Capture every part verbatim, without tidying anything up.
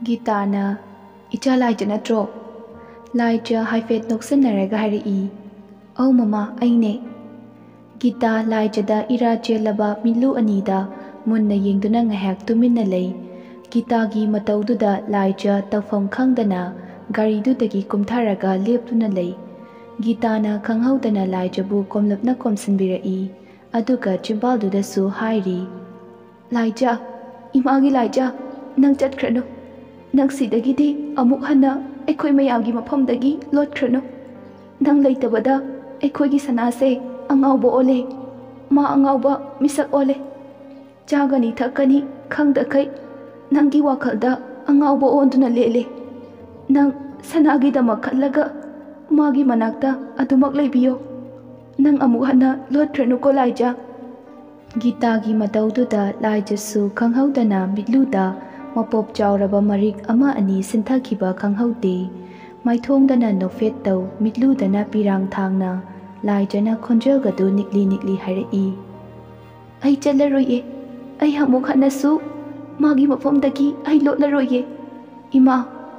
ꯒꯤꯇꯥꯅ, "ꯏꯆꯥ ꯂꯥꯏꯖ ꯅꯠꯇ꯭ꯔꯣ?" ꯂꯥꯏꯖ ꯍꯥꯏꯐꯦꯠ ꯅꯣꯛꯁꯟꯅꯔꯒ ꯍꯥꯏꯔꯛꯏ, "ꯑꯧ ꯃꯃꯥ, ꯑꯩꯅꯦ꯫" ꯒꯤꯇꯥ ꯂꯥꯏꯖꯗ ꯏꯔꯥ ꯆꯦꯜꯂꯕ ꯃꯤꯠꯂꯨ ꯑꯅꯤꯗ ꯃꯨꯟꯅ ꯌꯦꯡꯗꯨꯅ ꯉꯥꯏꯍꯥꯛ ꯇꯨꯃꯤꯟꯅ ꯂꯩ꯫ ꯒꯤꯇꯥꯒꯤ ꯃꯇꯧꯗꯨꯗ ꯂꯥꯏꯖ ꯇꯧꯐꯝ ꯈꯪꯗꯅ ꯒꯥꯔꯤꯗꯨꯗꯒꯤ ꯀꯨꯝꯊꯔꯒ ꯂꯦꯞꯇꯨꯅ ꯂꯩ꯫ ꯒꯤꯇꯥꯅ ꯈꯪꯍꯧꯗꯅ ꯂꯥꯏꯖꯕꯨ ꯀꯣꯝꯂꯞꯅ ꯀꯣꯝꯁꯤꯟꯕꯤꯔꯛꯏ, ꯑꯗꯨꯒ ꯆꯤꯝꯕꯥꯜꯗꯨꯗꯁꯨ ꯍꯥꯏꯔꯤ, "ꯂꯥꯏꯖ, ꯏꯃꯥꯒꯤ ꯂꯥꯏꯖ, ꯅꯪ ꯆꯠꯈ꯭ꯔꯅꯨ꯫ ꯅꯪ ꯁꯤꯗꯒꯤꯗꯤ ꯑꯃꯨꯛ ꯍꯟꯅ ꯑꯩꯈꯣꯏ ꯃꯌꯥꯝꯒꯤ ꯃꯐꯝꯗꯒꯤ ꯂꯣꯠꯈ꯭ꯔꯅꯨ꯫ ꯅꯪ ꯂꯩꯇꯕꯗ ꯑꯩꯈꯣꯏꯒꯤ ꯁꯅꯥꯁꯦ ꯑꯉꯥꯎꯕ ꯑꯣꯜꯂꯦ꯫ ꯃꯥ ꯑꯉꯥꯎꯕ ꯃꯤꯁꯛ ꯑꯣꯜꯂꯦ꯫ ꯆꯥꯒꯅꯤ ꯊꯛꯀꯅꯤ ꯈꯪꯗꯈꯩ ꯅꯪꯒꯤ ꯋꯥꯈꯜꯗ ꯑꯉꯥꯎꯕ ꯑꯣꯟꯗꯨꯅ ꯂꯦꯜꯂꯦ꯫ ꯅꯪ ꯁꯅꯥꯒꯤꯗꯃꯛ ꯈꯜꯂꯒ ꯃꯥꯒꯤ ꯃꯅꯥꯛꯇ ꯑꯗꯨꯃꯛ ꯂꯩꯕꯤꯌꯣ꯫ ꯅꯪ ꯑꯃꯨꯛ ꯍꯟꯅ ꯂꯣꯠꯈ꯭ꯔꯅꯨꯀꯣ ꯂꯥꯏꯖ꯫" ꯒꯤꯇꯥꯒꯤ ꯃꯇꯧꯗꯨꯗ ꯂꯥꯏꯖꯁꯨ ꯈꯪꯍꯧꯗꯅ ꯃꯤꯠꯂꯨꯗ ꯃꯄꯣꯞ ꯆꯥꯎꯔꯕ ꯃꯔꯤꯛ ꯑꯃ ꯑꯅꯤ ꯁꯤꯟꯊꯈꯤꯕ ꯈꯪꯍꯧꯗꯦ꯫ ꯃꯥꯏꯊꯣꯡꯗꯅ ꯅꯣꯛꯐꯦꯠ ꯇꯧ, ꯃꯤꯠꯂꯨꯗꯅ ꯄꯤꯔꯥꯡ ꯊꯥꯡꯅ ꯂꯥꯏꯖꯅ ꯈꯣꯟꯖꯦꯜꯒꯗꯨ ꯅꯤꯛꯂꯤ ꯅꯤꯛꯂꯤ ꯍꯥꯏꯔꯛꯏ, "ꯑꯩ ꯆꯠꯂꯔꯣꯏꯌꯦ꯫ ꯑꯩ ꯑꯃꯨꯛ ꯍꯟꯅꯁꯨ ꯃꯥꯒꯤ ꯃꯐꯝꯗꯒꯤ ꯑꯩ ꯂꯣꯠꯂꯔꯣꯏꯌꯦ꯫ ꯏꯃꯥ,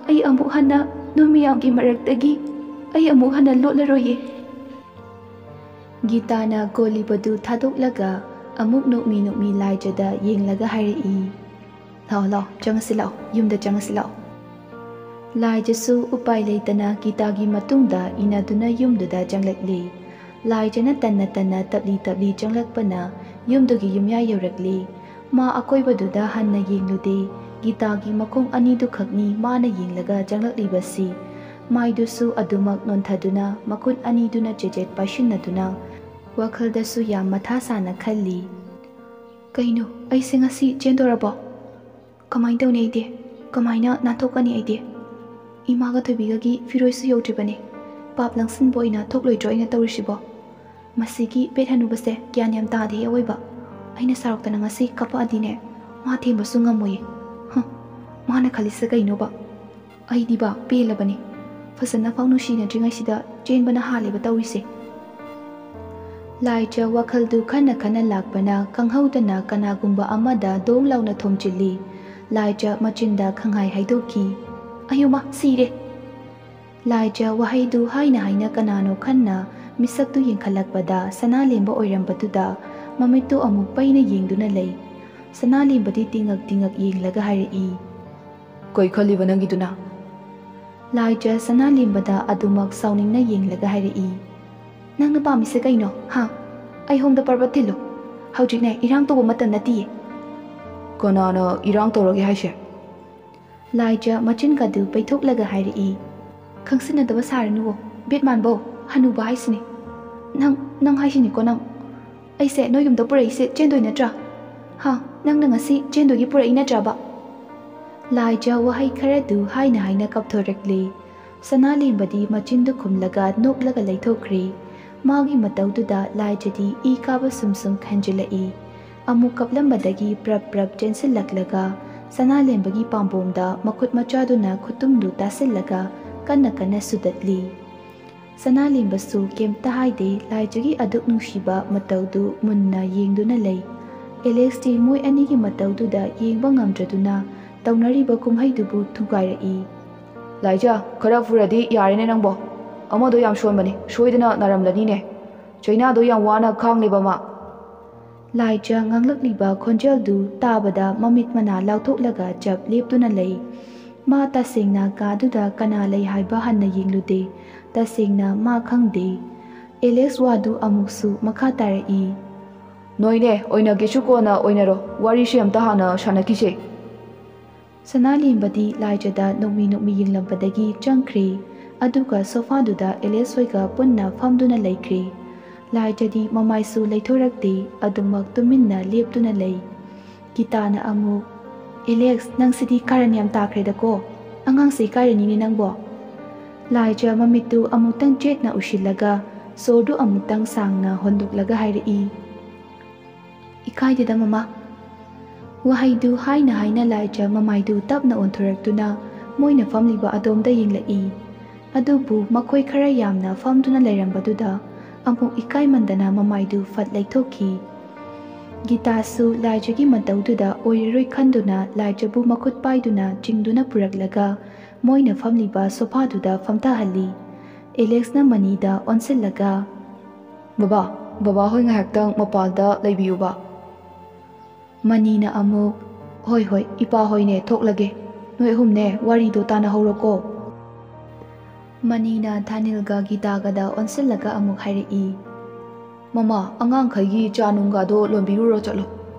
ꯑꯩ ꯑꯃꯨꯛ ꯍꯟꯅ ꯅꯣꯏ ꯃꯌꯥꯝꯒꯤ ꯃꯔꯛꯇꯒꯤ ꯑꯩ ꯑꯃꯨꯛ ꯍꯟꯅ ꯂꯣꯠꯂꯔꯣꯏꯌꯦ꯫" ꯒꯤꯇꯥꯅ ꯀꯣꯜꯂꯤꯕꯗꯨ ꯊꯥꯗꯣꯛꯂꯒ ꯑꯃꯨꯛ ꯅꯣꯛꯃꯤ ꯅꯣꯛꯃꯤ ꯂꯥꯏꯖꯗ ꯌꯦꯡꯂꯒ ꯍꯥꯏꯔꯛꯏ, "ꯂꯥꯛꯑꯣ, ꯂꯥꯛꯑꯣ, ꯆꯪꯉꯁꯤ ꯂꯥꯛꯑꯣ, ꯌꯨꯝꯗ ꯆꯪꯉꯁꯤ ꯂꯥꯛꯑꯣ꯫" ꯂꯥꯏꯖꯁꯨ ꯎꯄꯥꯏ ꯂꯩꯇꯅ ꯒꯤꯇꯥꯒꯤ ꯃꯇꯨꯡꯗ ꯏꯟꯅꯗꯨꯅ ꯌꯨꯝꯗꯨꯗ ꯆꯪꯂꯛꯂꯤ꯫ ꯂꯥꯏꯖꯅ ꯇꯟꯅ ꯇꯟꯅ ꯇꯞꯂꯤ ꯇꯞꯂꯤ ꯆꯪꯂꯛꯄꯅ ꯌꯨꯝꯗꯨꯒꯤ ꯌꯨꯝꯌꯥ ꯌꯧꯔꯛꯂꯤ꯫ ꯃꯥ ꯑꯀꯣꯏꯕꯗꯨꯗ ꯍꯟꯅ ꯌꯦꯡꯂꯨꯗꯦ꯫ ꯒꯤꯇꯥꯒꯤ ꯃꯈꯣꯡ ꯑꯅꯤꯗꯨꯈꯛꯅꯤ ꯃꯥꯅ ꯌꯦꯡꯂꯒ ꯆꯪꯂꯛꯂꯤꯕꯁꯤ꯫ ꯃꯥꯏꯗꯨꯁꯨ ꯑꯗꯨꯃꯛ ꯅꯣꯟꯊꯗꯨꯅ ꯃꯈꯨꯠ ꯑꯅꯤꯗꯨꯅ ꯆꯦꯆꯦꯠ ꯄꯥꯏꯁꯤꯟꯅꯗꯨꯅ ꯋꯥꯈꯜꯗꯁꯨ ꯌꯥꯝ ꯃꯊꯥ ꯁꯥꯅ ꯈꯜꯂꯤ꯫ "ꯀꯩꯅꯣ, ꯑꯩꯁꯦ ꯉꯁꯤ ꯆꯦꯟꯗꯣꯔꯕꯣ? ꯀꯃꯥꯏꯅ ꯇꯧꯅꯤ ꯑꯩꯗꯤ? ꯀꯃꯥꯏꯅ ꯅꯥꯟꯊꯣꯛꯀꯅꯤ ꯑꯩꯗꯤ? ꯏꯃꯥꯒ ꯊꯣꯏꯕꯤꯒꯒꯤ ꯐꯤꯔꯣꯏꯁꯨ ꯌꯧꯗ꯭ꯔꯤꯕꯅꯦ꯫ ꯄꯥꯞ ꯂꯪꯁꯤꯟꯕ ꯑꯣꯏꯅ ꯊꯣꯛꯂꯣꯏꯗ꯭ꯔꯣ ꯑꯩꯅ ꯇꯧꯔꯤꯁꯤꯕꯣ? ꯃꯁꯤꯒꯤ ꯄꯦꯠ ꯍꯅꯨꯕꯁꯦ ꯒ꯭ꯌꯥꯟ ꯌꯥꯝ ꯇꯥꯗꯦ ꯑꯋꯣꯏꯕ꯫ ꯑꯩꯅ ꯁꯥꯎꯔꯛꯇꯅ ꯉꯁꯤ ꯀꯞꯄꯛꯑꯗꯤꯅꯦ, ꯃꯥ ꯊꯦꯝꯕꯁꯨ ꯉꯝꯃꯣꯏꯌꯦ꯫ ꯍ, ꯃꯥꯅ ꯈꯜꯂꯤꯁꯦ ꯀꯩꯅꯣꯕ? ꯑꯩꯗꯤꯕ ꯄꯦꯜꯂꯕꯅꯤ꯫ ꯐꯖꯅ ꯐꯥꯎ ꯅꯨꯡꯁꯤꯅꯗ꯭ꯔꯤꯉꯩꯁꯤꯗ ꯆꯦꯟꯕꯅ ꯍꯥꯜꯂꯦꯕ ꯇꯧꯔꯤꯁꯦ꯫" ꯂꯥꯏꯖ ꯋꯥꯈꯜꯗꯨ ꯈꯟꯅ ꯈꯟꯅ ꯂꯥꯛꯄꯅ ꯈꯪꯍꯧꯗꯅ ꯀꯅꯥꯒꯨꯝꯕ ꯑꯃꯗ ꯗꯣꯡ ꯂꯥꯎꯅ ꯊꯣꯝꯖꯤꯜꯂꯤ꯫ ꯂꯥꯏꯖ ꯃꯆꯤꯟꯗ ꯈꯪꯍꯥꯏ ꯍꯥꯏꯗꯣꯛꯈꯤ꯫ "ꯑꯌꯨꯃ, ꯁꯤꯔꯦ!" ꯂꯥꯏꯖ ꯋꯥꯍꯩꯗꯨ ꯍꯥꯏꯅ ꯍꯥꯏꯅ ꯀꯅꯥꯅꯣ ꯈꯟꯅ ꯃꯤꯁꯛꯇꯨ ꯌꯦꯡꯈꯠꯂꯛꯄꯗ ꯁꯅꯥꯂꯦꯝꯕ ꯑꯣꯏꯔꯝꯕꯗꯨꯗ ꯃꯃꯤꯠꯇꯨ ꯑꯃꯨꯛ ꯄꯩꯅ ꯌꯦꯡꯗꯨꯅ ꯂꯩ꯫ ꯁꯅꯥꯂꯦꯝꯕꯗꯤ ꯇꯤꯡꯉꯛ ꯇꯤꯡꯉꯛ ꯌꯦꯡꯂꯒ ꯍꯥꯏꯔꯛꯏ, "ꯀꯩ ꯈꯜꯂꯤꯕ ꯅꯪꯒꯤꯗꯨꯅ?" ꯂꯥꯏꯖ ꯁꯅꯥꯂꯦꯝꯕꯗ ꯑꯗꯨꯃꯛ ꯁꯥꯎꯅꯤꯡꯅ ꯌꯦꯡꯂꯒ ꯍꯥꯏꯔꯛꯏ, "ꯅꯪꯅ ꯄꯥꯝꯃꯤꯁꯦ ꯀꯩꯅꯣ, ꯍꯥ? ꯑꯩ ꯍꯣꯝꯗ ꯄꯔꯕꯠ ꯊꯤꯜꯂꯨ꯫ ꯍꯧꯖꯤꯛꯅꯦ, ꯏꯔꯥꯡ ꯇꯧꯕ ꯃꯇꯝ ꯅꯠꯇꯤꯌꯦ꯫" "ꯀꯅꯥꯅ ꯏꯔꯥꯡ ꯇꯧꯔꯒꯦ ꯍꯥꯏꯁꯦ?" ꯂꯥꯏꯖ ꯃꯆꯤꯟꯒꯗꯨ ꯄꯩꯊꯣꯛꯂꯒ ꯍꯥꯏꯔꯛꯏ, "ꯈꯪꯁꯤꯟꯅꯗꯕ ꯁꯥꯔꯅꯨꯋꯣ, ꯕꯤꯠ ꯃꯥꯟꯕꯧ, ꯍꯅꯨꯕ ꯍꯥꯏꯁꯤꯅꯤ꯫ ꯅꯪ, ꯅꯪ ꯍꯥꯏꯁꯤꯅꯤꯀꯣ ꯅꯪ꯫ ꯑꯩꯁꯦ ꯅꯣꯏ ꯌꯨꯝꯗ ꯄꯨꯔꯛꯏꯁꯦ ꯆꯦꯟꯗꯣꯏ ꯅꯠꯇ꯭ꯔꯥ? ꯍꯥ, ꯅꯪꯅ ꯉꯁꯤ ꯆꯦꯟꯗꯣꯏꯒꯤ ꯄꯨꯔꯛꯏ ꯅꯠꯇ꯭ꯔꯕ?" ꯂꯥꯏꯖ ꯋꯥꯍꯩ ꯈꯔꯗꯨ ꯍꯥꯏꯅ ꯍꯥꯏꯅ ꯀꯞꯊꯣꯔꯛꯂꯤ꯫ ꯁꯅꯥꯂꯦꯝꯕꯗꯤ ꯃꯆꯤꯟꯗꯨ ꯈꯨꯝꯂꯒ ꯅꯣꯛꯂꯒ ꯂꯩꯊꯣꯛꯈ꯭ꯔꯦ꯫ ꯃꯥꯒꯤ ꯃꯇꯧꯗꯨꯗ ꯂꯥꯏꯖꯗꯤ ꯏ ꯀꯥꯕ ꯁꯨꯝ ꯁꯨꯝ ꯍꯦꯟꯖꯤꯜꯂꯛꯏ꯫ ꯑꯃꯨꯛ ꯀꯞꯂꯝꯕꯗꯒꯤ ꯄ꯭ꯔꯞ ꯄ꯭ꯔꯞ ꯆꯦꯟꯁꯤꯜꯂꯛꯂꯒ ꯁꯅꯥꯂꯦꯝꯕꯒꯤ ꯄꯥꯝꯕꯣꯝꯗ ꯃꯈꯨꯠ ꯃꯆꯥꯗꯨꯅ ꯈꯨꯇꯨꯝꯗꯨ ꯇꯥꯁꯤꯜꯂꯒ ꯀꯟꯅ ꯀꯟꯅ ꯁꯨꯗꯠꯂꯤ꯫ ꯁꯅꯥꯂꯦꯝꯕꯁꯨ ꯀꯩꯝꯇ ꯍꯥꯏꯗꯦ꯫ ꯂꯥꯏꯖꯒꯤ ꯑꯗꯨꯛ ꯅꯨꯡꯁꯤꯕ ꯃꯇꯧꯗꯨ ꯃꯨꯟꯅ ꯌꯦꯡꯗꯨꯅ ꯂꯩ꯫ ꯑꯦꯂꯦꯛꯁꯇꯤ ꯃꯣꯏ ꯑꯅꯤꯒꯤ ꯃꯇꯧꯗꯨꯗ ꯌꯦꯡꯕ ꯉꯝꯗ꯭ꯔꯗꯨꯅ ꯇꯧꯅꯔꯤꯕ ꯀꯨꯝꯍꯩꯗꯨꯕꯨ ꯊꯨꯒꯥꯏꯔꯛꯏ꯫ "ꯂꯥꯏꯖ, ꯈꯔ ꯐꯨꯔꯗꯤ ꯌꯥꯔꯦꯅꯦ ꯅꯪꯕꯣ꯫ ꯑꯃꯗꯣ ꯌꯥꯝ ꯁꯣꯟꯕꯅꯤ, ꯁꯣꯏꯗꯅ ꯅꯥꯔꯝꯂꯅꯤꯅꯦ꯫ ꯆꯩꯅꯥꯗꯣ ꯌꯥꯝ ꯋꯥꯅ ꯈꯥꯡꯂꯦꯕ ꯃꯥ꯫" ꯂꯥꯏꯖ ꯉꯥꯡꯂꯛꯂꯤꯕ ꯈꯣꯟꯖꯦꯜꯗꯨ ꯇꯥꯕꯗ ꯃꯃꯤꯠ ꯃꯅꯥ ꯂꯥꯎꯊꯣꯛꯂꯒ ꯆꯞ ꯂꯦꯞꯇꯨꯅ ꯂꯩ꯫ ꯃꯥ ꯇꯁꯦꯡꯅ ꯀꯥꯗꯨꯗ ꯀꯅꯥ ꯂꯩ ꯍꯥꯏꯕ ꯍꯟꯅ ꯌꯦꯡꯂꯨꯗꯦ꯫ ꯇꯁꯦꯡꯅ ꯃꯥ ꯈꯪꯗꯦ꯫ ꯑꯦꯂꯦꯛꯁ ꯋꯥꯗꯨ ꯑꯃꯨꯛꯁꯨ ꯃꯈꯥ ꯇꯥꯔꯛꯏ꯫ "ꯅꯣꯏꯅꯦ, ꯑꯣꯏꯅꯒꯦꯁꯨ ꯀꯣꯟꯅ ꯑꯣꯏꯅꯔꯣ, ꯋꯥꯔꯤꯁꯦ ꯑꯝꯇ ꯍꯥꯟꯅ ꯁꯥꯟꯅꯈꯤꯁꯦ꯫" ꯁꯅꯥꯂꯦꯝꯕꯗꯤ ꯂꯥꯏꯖꯗ ꯅꯣꯛꯃꯤ ꯅꯣꯛꯃꯤ ꯌꯦꯡꯂꯝꯕꯗꯒꯤ ꯆꯪꯈ꯭ꯔꯦ꯫ ꯑꯗꯨꯒ ꯁꯣꯐꯥꯗꯨꯗ ꯑꯦꯂꯦꯛꯁ ꯍꯣꯏꯒ ꯄꯨꯟꯅ ꯐꯝꯗꯨꯅ ꯂꯩꯈ꯭ꯔꯦ꯫ ꯂꯥꯏꯖꯗꯤ ꯃꯃꯥꯏꯁꯨ ꯂꯩꯊꯣꯔꯛꯇꯦ, ꯑꯗꯨꯃꯛ ꯇꯨꯃꯤꯟꯅ ꯂꯦꯞꯇꯨꯅ ꯂꯩ꯫ ꯒꯤꯇꯥꯅ ꯑꯃꯨꯛ, "ꯑꯦꯂꯦꯛꯁ, ꯅꯪꯁꯤꯗꯤ ꯀꯥꯔꯟ ꯌꯥꯝ ꯇꯥꯈ꯭ꯔꯦꯗꯀꯣ꯫ ꯑꯉꯥꯡꯁꯦ ꯏꯀꯥꯏꯔꯅꯤꯅꯦ ꯅꯪꯕꯣ꯫" ꯂꯥꯏꯖ ꯃꯃꯤꯠꯇꯨ ꯑꯃꯨꯛꯇꯪ ꯆꯦꯠꯅ ꯎꯏꯁꯤꯜꯂꯒ ꯁꯣꯔꯗꯨ ꯑꯃꯨꯛꯇꯪ ꯁꯥꯡꯅ ꯍꯣꯟꯗꯣꯛꯂꯒ ꯍꯥꯏꯔꯛꯏ, "ꯏꯀꯥꯏꯗꯦꯗ ꯃꯃꯥ꯫" ꯋꯥꯍꯩꯗꯨ ꯍꯥꯏꯅ ꯍꯥꯏꯅ ꯂꯥꯏꯖ ꯃꯃꯥꯏꯗꯨ ꯇꯞꯅ ꯑꯣꯟꯊꯣꯔꯛꯇꯨꯅ ꯃꯣꯏꯅ ꯐꯝꯂꯤꯕ ꯑꯗꯣꯝꯗ ꯌꯦꯡꯂꯛꯏ꯫ ꯑꯗꯨꯕꯨ ꯃꯈꯣꯏ ꯈꯔ ꯌꯥꯝꯅ ꯐꯝꯗꯨꯅ ꯂꯩꯔꯝꯕꯗꯨꯗ ꯑꯃꯨꯛ ꯏꯀꯥꯏꯃꯟꯗꯅ ꯃꯃꯥꯏꯗꯨ ꯐꯠ ꯂꯩꯊꯣꯛꯈꯤ꯫ ꯒꯤꯇꯥꯁꯨ ꯂꯥꯏꯖꯒꯤ ꯃꯇꯧꯗꯨꯗ ꯑꯣꯏꯔꯔꯣꯏ ꯈꯟꯗꯨꯅ ꯂꯥꯏꯖꯕꯨ ꯃꯈꯨꯠ ꯄꯥꯏꯗꯨꯅ ꯆꯤꯡꯗꯨꯅ ꯄꯨꯔꯛꯂꯒ ꯃꯣꯏꯅ ꯐꯝꯂꯤꯕ ꯁꯣꯐꯥꯗꯨꯗ ꯐꯝꯊꯍꯜꯂꯤ꯫ ꯑꯦꯂꯦꯛꯁꯅ ꯃꯅꯤꯗ ꯑꯣꯟꯁꯤꯜꯂꯒ, "ꯕꯕꯥ, ꯕꯕꯥ ꯍꯣꯏ ꯉꯥꯏꯍꯥꯛꯇꯪ ꯃꯄꯥꯟꯗ ꯂꯩꯕꯤꯌꯨꯕ꯫" ꯃꯅꯤꯅ ꯑꯃꯨꯛ, "ꯍꯣꯏ, ꯍꯣꯏ, ꯏꯄꯥ ꯍꯣꯏꯅꯦ, ꯊꯣꯛꯂꯒꯦ꯫ ꯅꯣꯏ ꯑꯍꯨꯝꯅꯦ, ꯋꯥꯔꯤꯗꯣ ꯇꯥꯟꯅꯍꯧꯔꯣꯀꯣ꯫" ꯃꯅꯤꯅ ꯊꯥꯅꯤꯜꯒ ꯒꯤꯇꯥꯒꯗ ꯑꯣꯟꯁꯤꯜꯂꯒ ꯑꯃꯨꯛ ꯍꯥꯏꯔꯛꯏ, "ꯃꯃꯥ, ꯑꯉꯥꯡꯈꯩꯒꯤ ꯆꯥ ꯅꯨꯡꯒꯗꯣ ꯂꯣꯟꯕꯤꯔꯨꯔꯣ ꯆꯠꯂꯣ꯫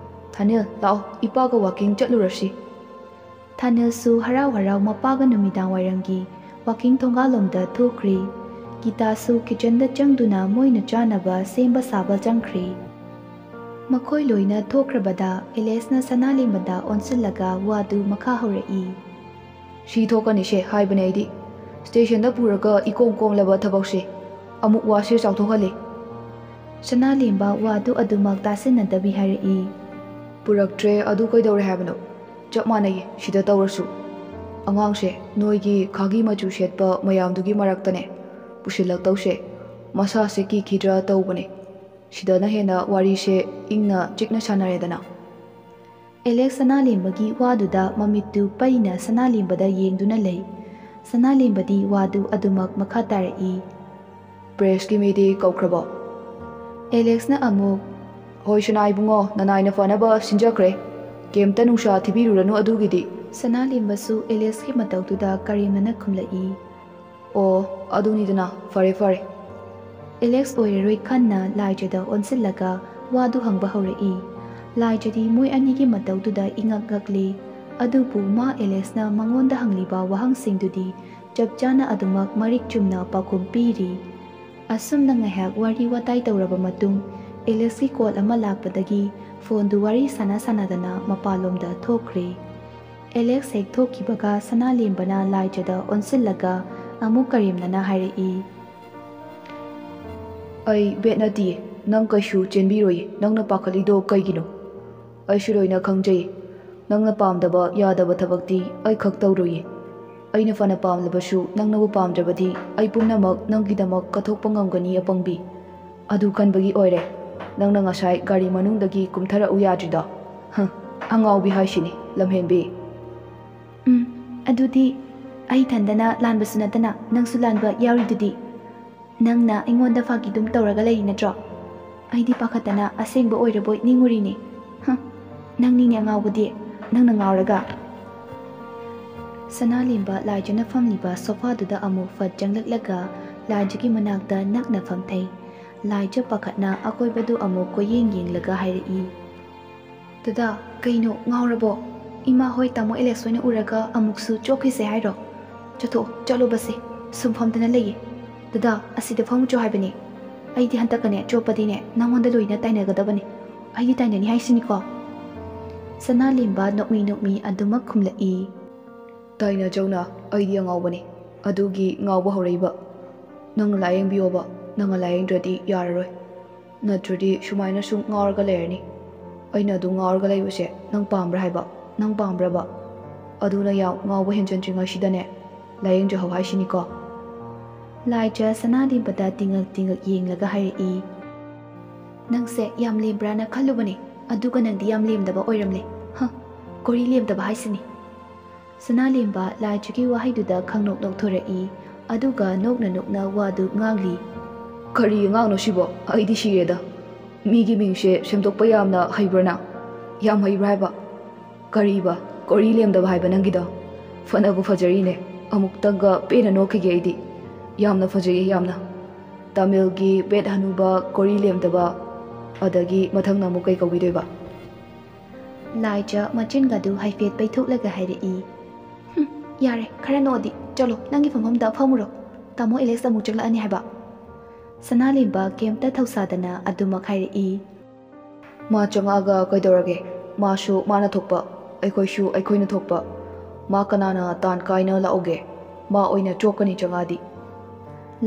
ꯊꯥꯅꯤꯜ, ꯂꯥꯛꯑꯣ, ꯏꯄꯥꯒ ꯋꯥꯀꯤꯡ ꯆꯠꯂꯨꯔꯁꯤ꯫" ꯊꯥꯅꯤꯜꯁꯨ ꯍꯔꯥꯎ ꯍꯔꯥꯎ ꯃꯄꯥꯒ ꯅꯨꯃꯤꯗꯥꯡ ꯋꯥꯏꯔꯝꯒꯤ ꯋꯥꯀꯤꯡ ꯊꯣꯡꯒꯥꯜꯂꯣꯝꯗ ꯊꯣꯛꯈ꯭ꯔꯤ꯫ ꯒꯤꯇꯥꯁꯨ ꯀꯤꯆꯟꯗ ꯆꯪꯗꯨꯅ ꯃꯣꯏꯅ ꯆꯥꯅꯕ ꯁꯦꯝꯕ ꯁꯥꯕ ꯆꯪꯈ꯭ꯔꯤ꯫ ꯃꯈꯣꯏ ꯂꯣꯏꯅ ꯊꯣꯛꯈ꯭ꯔꯕꯗ ꯑꯦꯂꯦꯛꯁꯅ ꯁꯅꯥꯂꯦꯝꯕꯗ ꯑꯣꯟꯁꯤꯜꯂꯒ ꯋꯥꯗꯨ ꯃꯈꯥ ꯍꯧꯔꯛꯏ꯫ "ꯁꯤ ꯊꯣꯛꯀꯅꯤꯁꯦ ꯍꯥꯏꯕꯅꯦ ꯑꯩꯗꯤ꯫ ꯁ꯭ꯇꯦꯁꯟꯗ ꯄꯨꯔꯒ ꯏꯀꯣꯝ ꯀꯣꯝꯂꯕ ꯊꯕꯛꯁꯦ꯫ ꯑꯃꯨꯛ ꯋꯥꯁꯦ ꯆꯥꯎꯊꯣꯛꯍꯜꯂꯦ꯫" ꯁꯅꯥꯂꯦꯝꯕ ꯋꯥꯗꯨ ꯑꯗꯨꯃꯛ ꯇꯥꯁꯤꯟꯅꯗꯕꯤ ꯍꯥꯏꯔꯛꯏ꯫ "ꯄꯨꯔꯛꯇ꯭ꯔꯦ ꯑꯗꯨ ꯀꯩꯗꯧꯔꯦ ꯍꯥꯏꯕꯅꯣ? ꯆꯞ ꯃꯥꯟꯅꯩꯌꯦ ꯁꯤꯗ ꯇꯧꯔꯁꯨ꯫ ꯑꯉꯥꯡꯁꯦ ꯅꯣꯏꯒꯤ ꯈꯥꯒꯤ ꯃꯆꯨ ꯁꯦꯠꯄ ꯃꯌꯥꯝꯗꯨꯒꯤ ꯃꯔꯛꯇꯅꯦ ꯄꯨꯁꯤꯜꯂꯛꯇꯧꯁꯦ꯫ ꯃꯁꯥꯁꯦ ꯀꯤꯈꯤꯗ꯭ꯔꯥ ꯇꯧꯕꯅꯦ꯫ ꯁꯤꯗꯅ ꯍꯦꯟꯅ ꯋꯥꯔꯤꯁꯦ ꯏꯪꯅ ꯆꯤꯛꯅ ꯁꯥꯟꯅꯔꯦꯗꯅ꯫" ꯑꯦꯂꯦꯛꯁ ꯁꯅꯥꯂꯦꯝꯕꯒꯤ ꯋꯥꯗꯨꯗ ꯃꯃꯤꯠꯇꯨ ꯄꯩꯅ ꯁꯅꯥꯂꯦꯝꯕꯗ ꯌꯦꯡꯗꯨꯅ ꯂꯩ꯫ ꯁꯅꯥꯂꯦꯝꯕꯗꯤ ꯋꯥꯗꯨ ꯑꯗꯨꯃꯛ ꯃꯈꯥ ꯇꯥꯔꯛꯏ꯫ "ꯄ꯭ꯔꯦꯁꯀꯤ ꯃꯤꯗꯤ ꯀꯧꯈ꯭ꯔꯕꯣ?" ꯑꯦꯂꯦꯛꯁꯅ ꯑꯃꯨꯛ, "ꯍꯣꯏ ꯁꯅꯥ ꯏꯕꯨꯡꯉꯣ, ꯅꯅꯥꯏꯅ ꯐꯅꯕ ꯁꯤꯟꯖꯈ꯭ꯔꯦ꯫ ꯀꯩꯝꯇ ꯅꯨꯡꯁꯥ ꯊꯤꯕꯤꯔꯨꯔꯅꯨ ꯑꯗꯨꯒꯤꯗꯤ꯫" ꯁꯅꯥꯂꯦꯝꯕꯁꯨ ꯑꯦꯂꯦꯛꯁꯀꯤ ꯃꯇꯧꯗꯨꯗ ꯀꯔꯦꯝꯅꯅ ꯈꯨꯝꯂꯛꯏ꯫ "ꯑꯣ, ꯑꯗꯨꯅꯤꯗꯅ, ꯐꯔꯦ ꯐꯔꯦ꯫" ꯑꯦꯂꯦꯛꯁ ꯑꯣꯏꯔꯔꯣꯏ ꯈꯟꯅ ꯂꯥꯏꯖꯗ ꯑꯣꯟꯁꯤꯜꯂꯒ ꯋꯥꯗꯨ ꯍꯪꯕ ꯍꯧꯔꯛꯏ꯫ ꯂꯥꯏꯖꯗꯤ ꯃꯣꯏ ꯑꯅꯤꯒꯤ ꯃꯇꯧꯗꯨꯗ ꯏꯉꯛ ꯉꯛꯂꯤ꯫ ꯑꯗꯨꯕꯨ ꯃꯥ ꯑꯦꯂꯦꯛꯁꯅ ꯃꯉꯣꯟꯗ ꯍꯪꯂꯤꯕ ꯋꯥꯍꯪꯁꯤꯡꯗꯨꯗꯤ ꯆꯞ ꯆꯥꯅ ꯑꯗꯨꯃꯛ ꯃꯔꯤꯛ ꯆꯨꯝꯅ ꯄꯥꯎꯈꯨꯝ ꯄꯤꯔꯤ꯫ ꯑꯁꯨꯝꯅ ꯉꯥꯏꯍꯥꯛ ꯋꯥꯔꯤ ꯋꯥꯇꯥꯏ ꯇꯧꯔꯕ ꯃꯇꯨꯡ, ꯑꯦꯂꯦꯛꯁꯀꯤ ꯀꯣꯜ ꯑꯃ ꯂꯥꯛꯄꯗꯒꯤ ꯐꯣꯟꯗꯨ ꯋꯥꯔꯤ ꯁꯥꯟꯅ ꯁꯥꯟꯅꯗꯅ ꯃꯄꯥꯟꯂꯣꯝꯗ ꯊꯣꯛꯈ꯭ꯔꯦ꯫ ꯑꯦꯂꯦꯛꯁ ꯍꯦꯛ ꯊꯣꯛꯈꯤꯕꯒ ꯁꯅꯥꯂꯦꯝꯕꯅ ꯂꯥꯏꯖꯗ ꯑꯣꯟꯁꯤꯜꯂꯒ ꯑꯃꯨꯛ ꯀꯔꯦꯝꯅꯅ ꯍꯥꯏꯔꯛꯏ꯫ "ꯑꯩ ꯕꯦꯠ ꯅꯠꯇꯤꯌꯦ꯫ ꯅꯪ ꯀꯩꯁꯨ ꯆꯦꯟꯕꯤꯔꯣꯏꯌꯦ꯫ ꯅꯪꯅ ꯄꯥꯈꯠꯂꯤꯗꯣ ꯀꯩꯒꯤꯅꯣ? ꯑꯩꯁꯨ ꯂꯣꯏꯅ ꯈꯪꯖꯩꯌꯦ꯫ ꯅꯪꯅ ꯄꯥꯝꯗꯕ ꯌꯥꯗꯕ ꯊꯕꯛꯇꯤ ꯑꯩ ꯈꯛ ꯇꯧꯔꯣꯏꯌꯦ꯫ ꯑꯩꯅ ꯐꯅ ꯄꯥꯝꯂꯕꯁꯨ ꯅꯪꯅꯕꯨ ꯄꯥꯝꯗ꯭ꯔꯕꯗꯤ ꯑꯩ ꯄꯨꯝꯅꯃꯛ ꯅꯪꯒꯤꯗꯃꯛ ꯀꯠꯊꯣꯛꯄ ꯉꯝꯒꯅꯤ ꯑꯄꯪꯕꯤ꯫ ꯑꯗꯨ ꯈꯟꯕꯒꯤ ꯑꯣꯏꯔꯦ꯫ ꯅꯪꯅ ꯉꯁꯥꯏ ꯒꯥꯔꯤ ꯃꯅꯨꯡꯗꯒꯤ ꯀꯨꯝꯊꯔꯛꯎ ꯌꯥꯗ꯭ꯔꯤꯗꯣ? ꯍ, ꯑꯉꯥꯎꯕꯤ ꯍꯥꯏꯁꯤꯅꯤ, ꯂꯝꯍꯦꯟꯕꯤ꯫ ꯎꯝ, ꯑꯗꯨꯗꯤ ꯑꯩ ꯏꯊꯟꯗꯅ ꯂꯥꯟꯕꯁꯨ ꯅꯠꯇꯅ ꯅꯪꯁꯨ ꯂꯥꯟꯕ ꯌꯥꯎꯔꯤꯗꯨꯗꯤ꯫ ꯅꯪꯅ ꯑꯩꯉꯣꯟꯗ ꯐꯥꯒꯤꯗꯨꯝ ꯇꯧꯔꯒ ꯂꯩꯔꯤ ꯅꯠꯇ꯭ꯔꯣ? ꯑꯩꯗꯤ ꯄꯥꯈꯠꯇꯅ ꯑꯁꯦꯡꯕ ꯑꯣꯏꯔꯕꯣꯏ ꯅꯤꯡꯉꯨꯔꯤꯅꯤ꯫ ꯍ, ꯅꯪꯅꯤꯅꯦ ꯑꯉꯥꯎꯕꯗꯤ, ꯅꯪꯅ ꯉꯥꯎꯔꯒ꯫ ꯁꯅꯥꯂꯦꯝꯕ ꯂꯥꯏꯖꯅ ꯐꯝꯂꯤꯕ ꯁꯣꯐꯥꯗꯨꯗ ꯑꯃꯨꯛ ꯐꯠ ꯆꯪꯂꯛꯂꯒ ꯂꯥꯏꯖꯒꯤ ꯃꯅꯥꯛꯇ ꯅꯛꯅ ꯐꯝꯊꯩ꯫ ꯂꯥꯏꯖ ꯄꯥꯈꯠꯅ ꯑꯀꯣꯏꯕꯗꯨ ꯑꯃꯨꯛ ꯀꯣꯏꯌꯦꯡ ꯌꯦꯡꯂꯒ ꯍꯥꯏꯔꯛꯏ, "ꯗꯗꯥ, ꯀꯩꯅꯣ, ꯉꯥꯎꯔꯕꯣ? ꯏꯃꯥ ꯍꯣꯏ ꯇꯥꯃꯣ ꯑꯦꯂꯦꯛꯁ ꯍꯣꯏꯅ ꯎꯔꯒ ꯑꯃꯨꯛꯁꯨ ꯆꯣꯛꯈꯤꯁꯦ ꯍꯥꯏꯔꯣ? ꯆꯠꯊꯣꯛꯑꯣ, ꯆꯠꯂꯣꯕꯁꯦ, ꯁꯨꯝ ꯐꯝꯗꯅ ꯂꯩꯌꯦ꯫ ꯗꯗꯥ, ꯑꯁꯤꯗ ꯐꯝꯃꯨꯆꯣ ꯍꯥꯏꯕꯅꯦ꯫ ꯑꯩꯗꯤ ꯍꯟꯗꯛꯀꯅꯦ ꯆꯣꯞꯄꯗꯤꯅꯦ ꯅꯪꯉꯣꯟꯗ ꯂꯣꯏꯅ ꯇꯥꯏꯅꯒꯗꯕꯅꯦ꯫ ꯑꯩꯗꯤ ꯇꯥꯏꯅꯅꯤ ꯍꯥꯏꯁꯤꯅꯤꯀꯣ?" ꯁꯅꯥꯂꯦꯝꯕ ꯅꯣꯛꯃꯤ ꯅꯣꯛꯃꯤ ꯑꯗꯨꯃꯛ ꯈꯨꯝꯂꯛꯏ꯫ "ꯇꯥꯏꯅꯖꯧꯅ, ꯑꯩꯗꯤ ꯑꯉꯥꯎꯕꯅꯤ꯫ ꯑꯗꯨꯒꯤ ꯉꯥꯎꯕ ꯍꯧꯔꯛꯏꯕ꯫ ꯅꯪꯅ ꯂꯥꯌꯦꯡꯕꯤꯌꯣꯕ, ꯅꯪꯅ ꯂꯥꯌꯦꯡꯗ꯭ꯔꯗꯤ ꯌꯥꯔꯔꯣꯏ꯫ ꯅꯠꯇ꯭ꯔꯗꯤ ꯁꯨꯃꯥꯏꯅ ꯁꯨꯝ ꯉꯥꯎꯔꯒ ꯂꯩꯔꯅꯤ꯫ ꯑꯩꯅ ꯑꯗꯨ ꯉꯥꯎꯔꯒ ꯂꯩꯕꯁꯦ ꯅꯪ ꯄꯥꯝꯕ꯭ꯔꯥ ꯍꯥꯏꯕ? ꯅꯪ ꯄꯥꯝꯕ꯭ꯔꯕ? ꯑꯗꯨꯅ ꯌꯥꯝ ꯉꯥꯎꯕ ꯍꯦꯟꯖꯟꯗ꯭ꯔꯤꯉꯩꯁꯤꯗꯅꯦ ꯂꯥꯌꯦꯡꯖꯍꯧ ꯍꯥꯏꯁꯤꯅꯤꯀꯣ?" ꯂꯥꯏꯖ ꯁꯅꯥꯂꯦꯝꯕꯗ ꯇꯤꯡꯉꯛ ꯇꯤꯡꯉꯛ ꯌꯦꯡꯂꯒ ꯍꯥꯏꯔꯛꯏ, "ꯅꯪꯁꯦ ꯌꯥꯝ ꯂꯦꯝꯕ꯭ꯔꯥꯅ ꯈꯜꯂꯨꯕꯅꯦ, ꯑꯗꯨꯒ ꯅꯪꯗꯤ ꯌꯥꯝ ꯂꯦꯝꯗꯕ ꯑꯣꯏꯔꯝꯂꯦ꯫ ꯍ, ꯀꯣꯔꯤ ꯂꯦꯝꯗꯕ ꯍꯥꯏꯁꯤꯅꯤ꯫" ꯁꯅꯥꯂꯦꯝꯕ ꯂꯥꯏꯖꯒꯤ ꯋꯥꯍꯩꯗꯨꯗ ꯈꯪꯅꯣꯛ ꯅꯣꯛꯊꯣꯔꯛꯏ꯫ ꯑꯗꯨꯒ ꯅꯣꯛꯅ ꯅꯣꯛꯅ ꯋꯥꯗꯨ ꯉꯥꯡꯂꯤ꯫ "ꯀꯔꯤ ꯑꯉꯥꯡꯅꯣ ꯁꯤꯕꯣ? ꯑꯩꯗꯤ ꯁꯤꯔꯦꯗ꯫ ꯃꯤꯒꯤ ꯃꯤꯡꯁꯦ ꯁꯦꯝꯗꯣꯛꯄ ꯌꯥꯝꯅ ꯍꯩꯕ꯭ꯔꯣ ꯅꯪ? ꯌꯥꯝ ꯍꯩꯕ꯭ꯔꯥ ꯍꯥꯏꯕ? ꯀꯔꯤꯕ? ꯀꯣꯔꯤ ꯂꯦꯝꯗꯕ ꯍꯥꯏꯕ ꯅꯪꯒꯤꯗꯣ? ꯐꯅꯕꯨ ꯐꯖꯔꯤꯅꯦ꯫ ꯑꯃꯨꯛꯇꯪꯒ ꯄꯦꯟꯅ ꯅꯣꯛꯈꯤꯒꯦ ꯑꯩꯗꯤ꯫ ꯌꯥꯝꯅ ꯐꯖꯩꯌꯦ, ꯌꯥꯝꯅ꯫ ꯇꯥꯃꯤꯜꯒꯤ ꯕꯦꯠ ꯍꯅꯨꯕ, ꯀꯣꯔꯤ ꯂꯦꯝꯗꯕ, ꯑꯗꯒꯤ ꯃꯊꯪꯅ ꯑꯃꯨꯛ ꯀꯩ ꯀꯧꯕꯤꯗꯣꯏꯕ?" ꯂꯥꯏꯖ ꯃꯆꯤꯟꯒꯗꯨ ꯍꯥꯏꯐꯦꯠ ꯄꯩꯊꯣꯛꯂꯒ ꯍꯥꯏꯔꯛꯏ, "ꯍꯨꯝ, ꯌꯥꯔꯦ, ꯈꯔ ꯅꯣꯛꯑꯗꯤ꯫ ꯆꯠꯂꯣ, ꯅꯪꯒꯤ ꯐꯝꯐꯝꯗ ꯐꯝꯃꯨꯔꯣ꯫ ꯇꯥꯃꯣ ꯑꯦꯂꯦꯛꯁ ꯑꯃꯨꯛ ꯆꯪꯂꯛꯑꯅꯤ ꯍꯥꯏꯕ꯫" ꯁꯅꯥꯂꯦꯝꯕ ꯀꯩꯝꯇ ꯊꯧꯁꯥꯗꯅ ꯑꯗꯨꯃꯛ ꯍꯥꯏꯔꯛꯏ꯫ "ꯃꯥ ꯆꯪꯉꯛꯑꯒ ꯀꯩꯗꯧꯔꯒꯦ? ꯃꯥꯁꯨ ꯃꯥꯅ ꯊꯣꯛꯄ, ꯑꯩꯈꯣꯏꯁꯨ ꯑꯩꯈꯣꯏꯅ ꯊꯣꯛꯄ꯫ ꯃꯥ ꯀꯅꯥꯅ ꯇꯥꯟ ꯀꯥꯏꯅ ꯂꯥꯛꯎꯒꯦ? ꯃꯥ ꯑꯣꯏꯅ ꯆꯣꯛꯀꯅꯤ ꯆꯪꯉꯛꯑꯗꯤ꯫"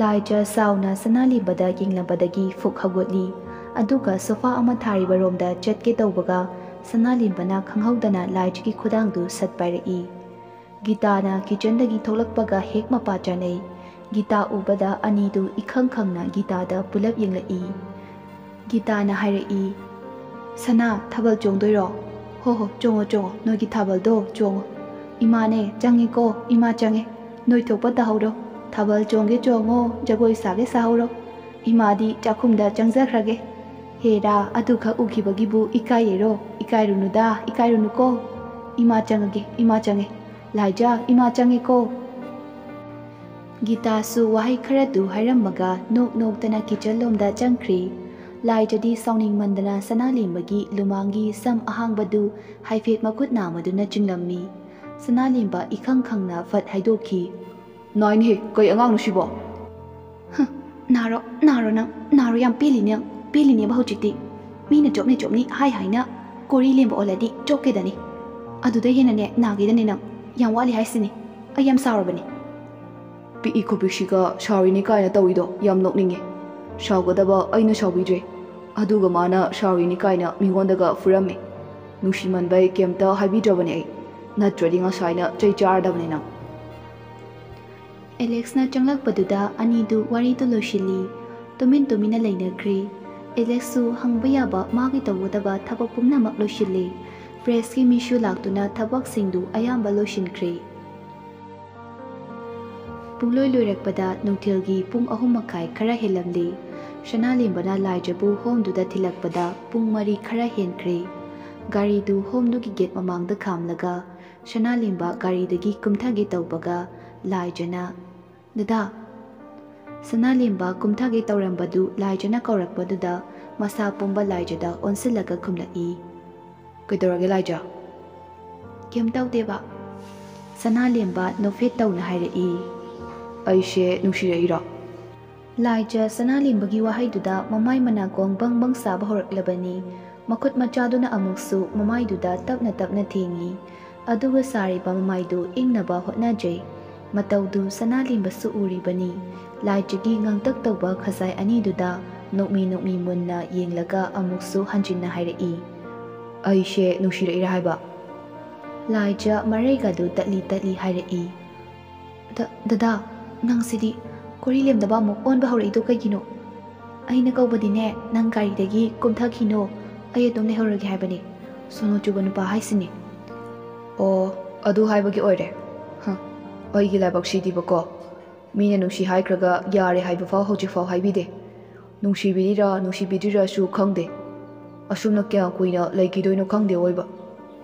ꯂꯥꯏꯖ ꯁꯥꯎꯅ ꯁꯅꯥꯂꯦꯝꯕꯗ ꯌꯦꯡꯂꯝꯕꯗꯒꯤ ꯐꯨꯛ ꯍꯧꯒꯠꯂꯤ꯫ ꯑꯗꯨꯒ ꯁꯣꯐꯥ ꯑꯃ ꯊꯥꯔꯤꯕ ꯔꯣꯝꯗ ꯆꯠꯀꯦ ꯇꯧꯕꯒ ꯁꯅꯥꯂꯦꯝꯕꯅ ꯈꯪꯍꯧꯗꯅ ꯂꯥꯏꯖꯒꯤ ꯈꯨꯗꯥꯡꯗꯨ ꯁꯠ ꯄꯥꯏꯔꯛꯏ꯫ ꯒꯤꯇꯥꯅ ꯀꯤꯆꯟꯗꯒꯤ ꯊꯣꯛꯂꯛꯄꯒ ꯍꯦꯛ ꯃꯄꯥ ꯆꯥꯅꯩ꯫ ꯒꯤꯇꯥ ꯎꯕꯗ ꯑꯅꯤꯗꯨ ꯏꯈꯪ ꯈꯪꯅ ꯒꯤꯇꯥꯗ ꯄꯨꯂꯞ ꯌꯦꯡꯂꯛꯏ꯫ ꯒꯤꯇꯥꯅ ꯍꯥꯏꯔꯛꯏ, "ꯁꯅꯥ, ꯊꯥꯕꯜ ꯆꯣꯡꯗꯣꯏꯔꯣ? ꯍꯣ ꯍꯣ, ꯆꯣꯡꯉꯣ ꯆꯣꯡꯉꯣ, ꯅꯣꯏꯒꯤ ꯊꯥꯕꯜꯗꯣ ꯆꯣꯡꯉꯣ꯫ ꯏꯃꯥꯅꯦ, ꯆꯪꯉꯤꯀꯣ, ꯏꯃꯥ ꯆꯪꯉꯦ꯫ ꯅꯣꯏ ꯊꯣꯛꯄ ꯇꯧꯍꯧꯔꯣ꯫ ꯊꯥꯕꯜ ꯆꯣꯡꯒꯦ ꯆꯣꯡꯉꯣ, ꯖꯒꯣꯏ ꯁꯥꯒꯦ ꯁꯥꯍꯧꯔꯣ꯫ ꯏꯃꯥꯗꯤ ꯆꯥꯛꯈꯨꯝꯗ ꯆꯪꯖꯈ꯭ꯔꯒꯦ꯫ ꯍꯦꯔꯥ, ꯑꯗꯨꯈꯛ ꯎꯈꯤꯕꯒꯤꯕꯨ ꯏꯀꯥꯏꯌꯦꯔꯣ? ꯏꯀꯥꯏꯔꯨꯅꯨꯗ, ꯏꯀꯥꯏꯔꯨꯅꯨꯀꯣ꯫ ꯏꯃꯥ ꯆꯪꯉꯒꯦ, ꯏꯃꯥ ꯆꯪꯉꯦ꯫ ꯂꯥꯏꯖꯥ, ꯏꯃꯥ ꯆꯪꯉꯦꯀꯣ꯫" ꯒꯤꯇꯥꯁꯨ ꯋꯥꯍꯩ ꯈꯔꯗꯨ ꯍꯥꯏꯔꯝꯃꯒ ꯅꯣꯛ ꯅꯣꯛꯇꯅ ꯀꯤꯆꯟꯂꯣꯝꯗ ꯆꯪꯈ꯭ꯔꯦ꯫ ꯂꯥꯏꯖꯗꯤ ꯁꯥꯎꯅꯤꯡꯃꯟꯗꯅ ꯁꯅꯥꯂꯦꯝꯕꯒꯤ ꯂꯨꯃꯥꯡꯒꯤ ꯁꯝ ꯑꯍꯥꯡꯕꯗꯨ ꯍꯥꯏꯐꯦꯠ ꯃꯈꯨꯠ ꯅꯥꯝꯃꯗꯨꯅ ꯆꯤꯡꯂꯝꯃꯤ꯫ ꯁꯅꯥꯂꯦꯝꯕ ꯏꯈꯪ ꯈꯪꯅ ꯐꯠ ꯍꯥꯏꯗꯣꯛꯈꯤ꯫ "ꯅꯥꯏꯅꯦꯍꯦ, ꯀꯩ ꯑꯉꯥꯡꯅꯣ ꯁꯤꯕꯣ?" "ꯍ, ꯅꯥꯔꯣ, ꯅꯥꯔꯣ ꯅꯪ, ꯅꯥꯔꯣ, ꯌꯥꯝ ꯄꯦꯜꯂꯤꯅꯦ, ꯄꯦꯜꯂꯤꯅꯦꯕ ꯍꯧꯖꯤꯛꯇꯤ꯫ ꯃꯤꯅ ꯆꯣꯞꯅꯤ ꯆꯣꯞꯅꯤ ꯍꯥꯏ ꯍꯥꯏꯅ ꯀꯣꯔꯤ ꯂꯦꯝꯕ ꯑꯣꯜꯂꯗꯤ ꯆꯣꯞꯀꯦꯗꯅꯤ꯫ ꯑꯗꯨꯗ ꯍꯦꯟꯅꯅꯦ ꯅꯥꯒꯦꯗꯅꯦ ꯅꯪ꯫ ꯌꯥꯝ ꯋꯥꯠꯂꯤ ꯍꯥꯏꯁꯤꯅꯤ꯫ ꯑꯩ ꯌꯥꯝ ꯁꯥꯎꯔꯕꯅꯤ꯫" ꯄꯤꯛꯏ ꯈꯨꯄꯤꯛꯁꯤꯒ ꯁꯥꯎꯔꯤꯅꯤ ꯀꯥꯏꯅ ꯇꯧꯏꯗꯣ ꯌꯥꯝ ꯅꯣꯛꯅꯤꯡꯉꯦ꯫ ꯁꯥꯎꯒꯗꯕ ꯑꯩꯅ ꯁꯥꯎꯕꯤꯗ꯭ꯔꯦ, ꯑꯗꯨꯒ ꯃꯥꯅ ꯁꯥꯎꯔꯤꯅꯤ ꯀꯥꯏꯅ ꯃꯤꯉꯣꯟꯗꯒ ꯐꯨꯔꯝꯃꯦ꯫ ꯅꯨꯡꯁꯤꯃꯟꯕꯩ ꯀꯩꯝꯇ ꯍꯥꯏꯕꯤꯗ꯭ꯔꯕꯅꯦ ꯑꯩ, ꯅꯠꯇ꯭ꯔꯗꯤ ꯉꯁꯥꯏꯅ ꯆꯩ ꯆꯥꯔꯗꯕꯅꯦ ꯅꯪ꯫ ꯑꯦꯂꯦꯛꯁꯅ ꯆꯪꯂꯛꯄꯗꯨꯗ ꯑꯅꯤꯗꯨ ꯋꯥꯔꯤꯗꯨ ꯂꯣꯏꯁꯤꯜꯂꯤ꯫ ꯇꯨꯃꯤꯟ ꯇꯨꯃꯤꯟꯅ ꯂꯩꯅꯈ꯭ꯔꯤ꯫ ꯑꯦꯂꯦꯛꯁꯁꯨ ꯍꯪꯕ ꯌꯥꯕ ꯃꯥꯒꯤ ꯇꯧꯒꯗꯕ ꯊꯕꯛ ꯄꯨꯝꯅꯃꯛ ꯂꯣꯏꯁꯤꯜꯂꯤ꯫ ꯄ꯭ꯔꯦꯁꯀꯤ ꯃꯤꯁꯨ ꯂꯥꯛꯇꯨꯅ ꯊꯕꯛꯁꯤꯡꯗꯨ ꯑꯌꯥꯝꯕ ꯂꯣꯏꯁꯤꯟꯈ꯭ꯔꯦ꯫ ꯄꯨꯡꯂꯣꯏ ꯂꯣꯏꯔꯛꯄꯗ ꯅꯨꯡꯊꯤꯜꯒꯤ ꯄꯨꯡ ꯑꯍꯨꯝ ꯃꯈꯥꯏ ꯈꯔ ꯍꯦꯜꯂꯝꯂꯤ꯫ ꯁꯅꯥꯂꯦꯝꯕꯅ ꯂꯥꯏꯖꯕꯨ ꯍꯣꯝꯗꯨꯗ ꯊꯤꯜꯂꯛꯄꯗ ꯄꯨꯡ ꯃꯔꯤ ꯈꯔ ꯍꯦꯟꯈ꯭ꯔꯦ꯫ ꯒꯥꯔꯤꯗꯨ ꯍꯣꯝꯗꯨꯒꯤ ꯒꯦꯠ ꯃꯃꯥꯡꯗ ꯈꯥꯝꯂꯒ ꯁꯅꯥꯂꯦꯝꯕ ꯒꯥꯔꯤꯗꯒꯤ ꯀꯨꯝꯊꯒꯦ ꯇꯧꯕꯒ ꯂꯥꯏꯖꯅ, "ꯗꯗꯥ!" ꯁꯅꯥꯂꯦꯝꯕ ꯀꯨꯝꯊꯒꯦ ꯇꯧꯔꯝꯕꯗꯨ ꯂꯥꯏꯖꯅ ꯀꯧꯔꯛꯄꯗꯨꯗ ꯃꯁꯥ ꯄꯨꯝꯕ ꯂꯥꯏꯖꯗ ꯑꯣꯟꯁꯤꯜꯂꯒ ꯈꯨꯝꯂꯛꯏ꯫ "ꯀꯩꯗꯧꯔꯒꯦ ꯂꯥꯏꯖ?" "ꯀꯩꯝ ꯇꯧꯗꯦꯕ꯫" ꯁꯅꯥꯂꯦꯝꯕ ꯅꯣꯛꯐꯦꯠ ꯇꯧꯅ ꯍꯥꯏꯔꯛꯏ꯫ "ꯑꯩꯁꯦ ꯅꯨꯡꯁꯤꯔꯛꯏꯔꯣ?" ꯂꯥꯏꯖ ꯁꯅꯥꯂꯦꯝꯕꯒꯤ ꯋꯥꯍꯩꯗꯨꯗ ꯃꯃꯥꯏ ꯃꯅꯥꯀꯣꯡ ꯕꯪ ꯕꯪ ꯁꯥꯕ ꯍꯧꯔꯛꯂꯕꯅꯤ꯫ ꯃꯈꯨꯠ ꯃꯆꯥꯗꯨꯅ ꯑꯃꯨꯛꯁꯨ ꯃꯃꯥꯏꯗꯨꯗ ꯇꯞꯅ ꯇꯞꯅ ꯊꯦꯡꯏ꯫ ꯑꯗꯨꯒ ꯁꯥꯔꯤꯕ ꯃꯃꯥꯏꯗꯨ ꯏꯪꯅꯕ ꯍꯣꯠꯅꯖꯩ꯫ ꯃꯇꯧꯗꯨ ꯁꯅꯥꯂꯦꯝꯕꯁꯨ ꯎꯔꯤꯕꯅꯤ꯫ ꯂꯥꯏꯖꯒꯤ ꯉꯥꯡꯇꯛ ꯇꯧꯕ ꯈꯖꯥꯏ ꯑꯅꯤꯗꯨꯗ ꯅꯣꯛꯃꯤ ꯅꯣꯛꯃꯤ ꯃꯨꯟꯅ ꯌꯦꯡꯂꯒ ꯑꯃꯨꯛꯁꯨ ꯍꯟꯖꯤꯟꯅ ꯍꯥꯏꯔꯛꯏ꯫ "ꯑꯩꯁꯦ ꯅꯨꯡꯁꯤꯔꯛꯏꯔꯥ ꯍꯥꯏꯕ?" ꯂꯥꯏꯖ ꯃꯔꯩꯒꯗꯨ ꯇꯠꯂꯤ ꯇꯠꯂꯤ ꯍꯥꯏꯔꯛꯏ꯫ "ꯗ-, ꯗꯗꯥ, ꯅꯪꯁꯤꯗꯤ ꯀꯣꯔꯤ ꯂꯦꯝꯗꯕ ꯑꯃꯨꯛ ꯑꯣꯟꯕ ꯍꯧꯔꯛꯏꯗꯣ ꯀꯩꯒꯤꯅꯣ?" ꯑꯩꯅ ꯀꯧꯕꯗꯤꯅꯦ, ꯅꯪ ꯒꯥꯔꯤꯗꯒꯤ ꯀꯨꯝꯊꯈꯤꯅꯣ, ꯑꯩ ꯑꯗꯨꯝ ꯂꯩꯍꯧꯔꯒꯦ ꯍꯥꯏꯕꯅꯦ꯫ ꯁꯣꯅꯣ ꯆꯨꯕ ꯅꯨꯄꯥ ꯍꯥꯏꯁꯤꯅꯦ꯫ ꯑꯣ, ꯑꯗꯨ ꯍꯥꯏꯕꯒꯤ ꯑꯣꯏꯔꯦ꯫ ꯍ, ꯑꯩꯒꯤ ꯂꯥꯏꯕꯛꯁꯤꯗꯤꯕꯀꯣ, ꯃꯤꯅ ꯅꯨꯡꯁꯤ ꯍꯥꯏꯈ꯭ꯔꯒ ꯌꯥꯔꯦ ꯍꯥꯏꯕ ꯐꯥꯎ ꯍꯧꯖꯤꯛ ꯐꯥꯎ ꯍꯥꯏꯕꯤꯗꯦ꯫ ꯅꯨꯡꯁꯤꯕꯤꯔꯤꯔꯥ ꯅꯨꯡꯁꯤꯕꯤꯗ꯭ꯔꯤꯔꯥꯁꯨ ꯈꯪꯗꯦ꯫ ꯑꯁꯨꯝꯅ ꯀꯌꯥꯝ ꯀꯨꯏꯅ ꯂꯩꯈꯤꯗꯣꯏꯅꯣ ꯈꯪꯗꯦ ꯑꯣꯏꯕ꯫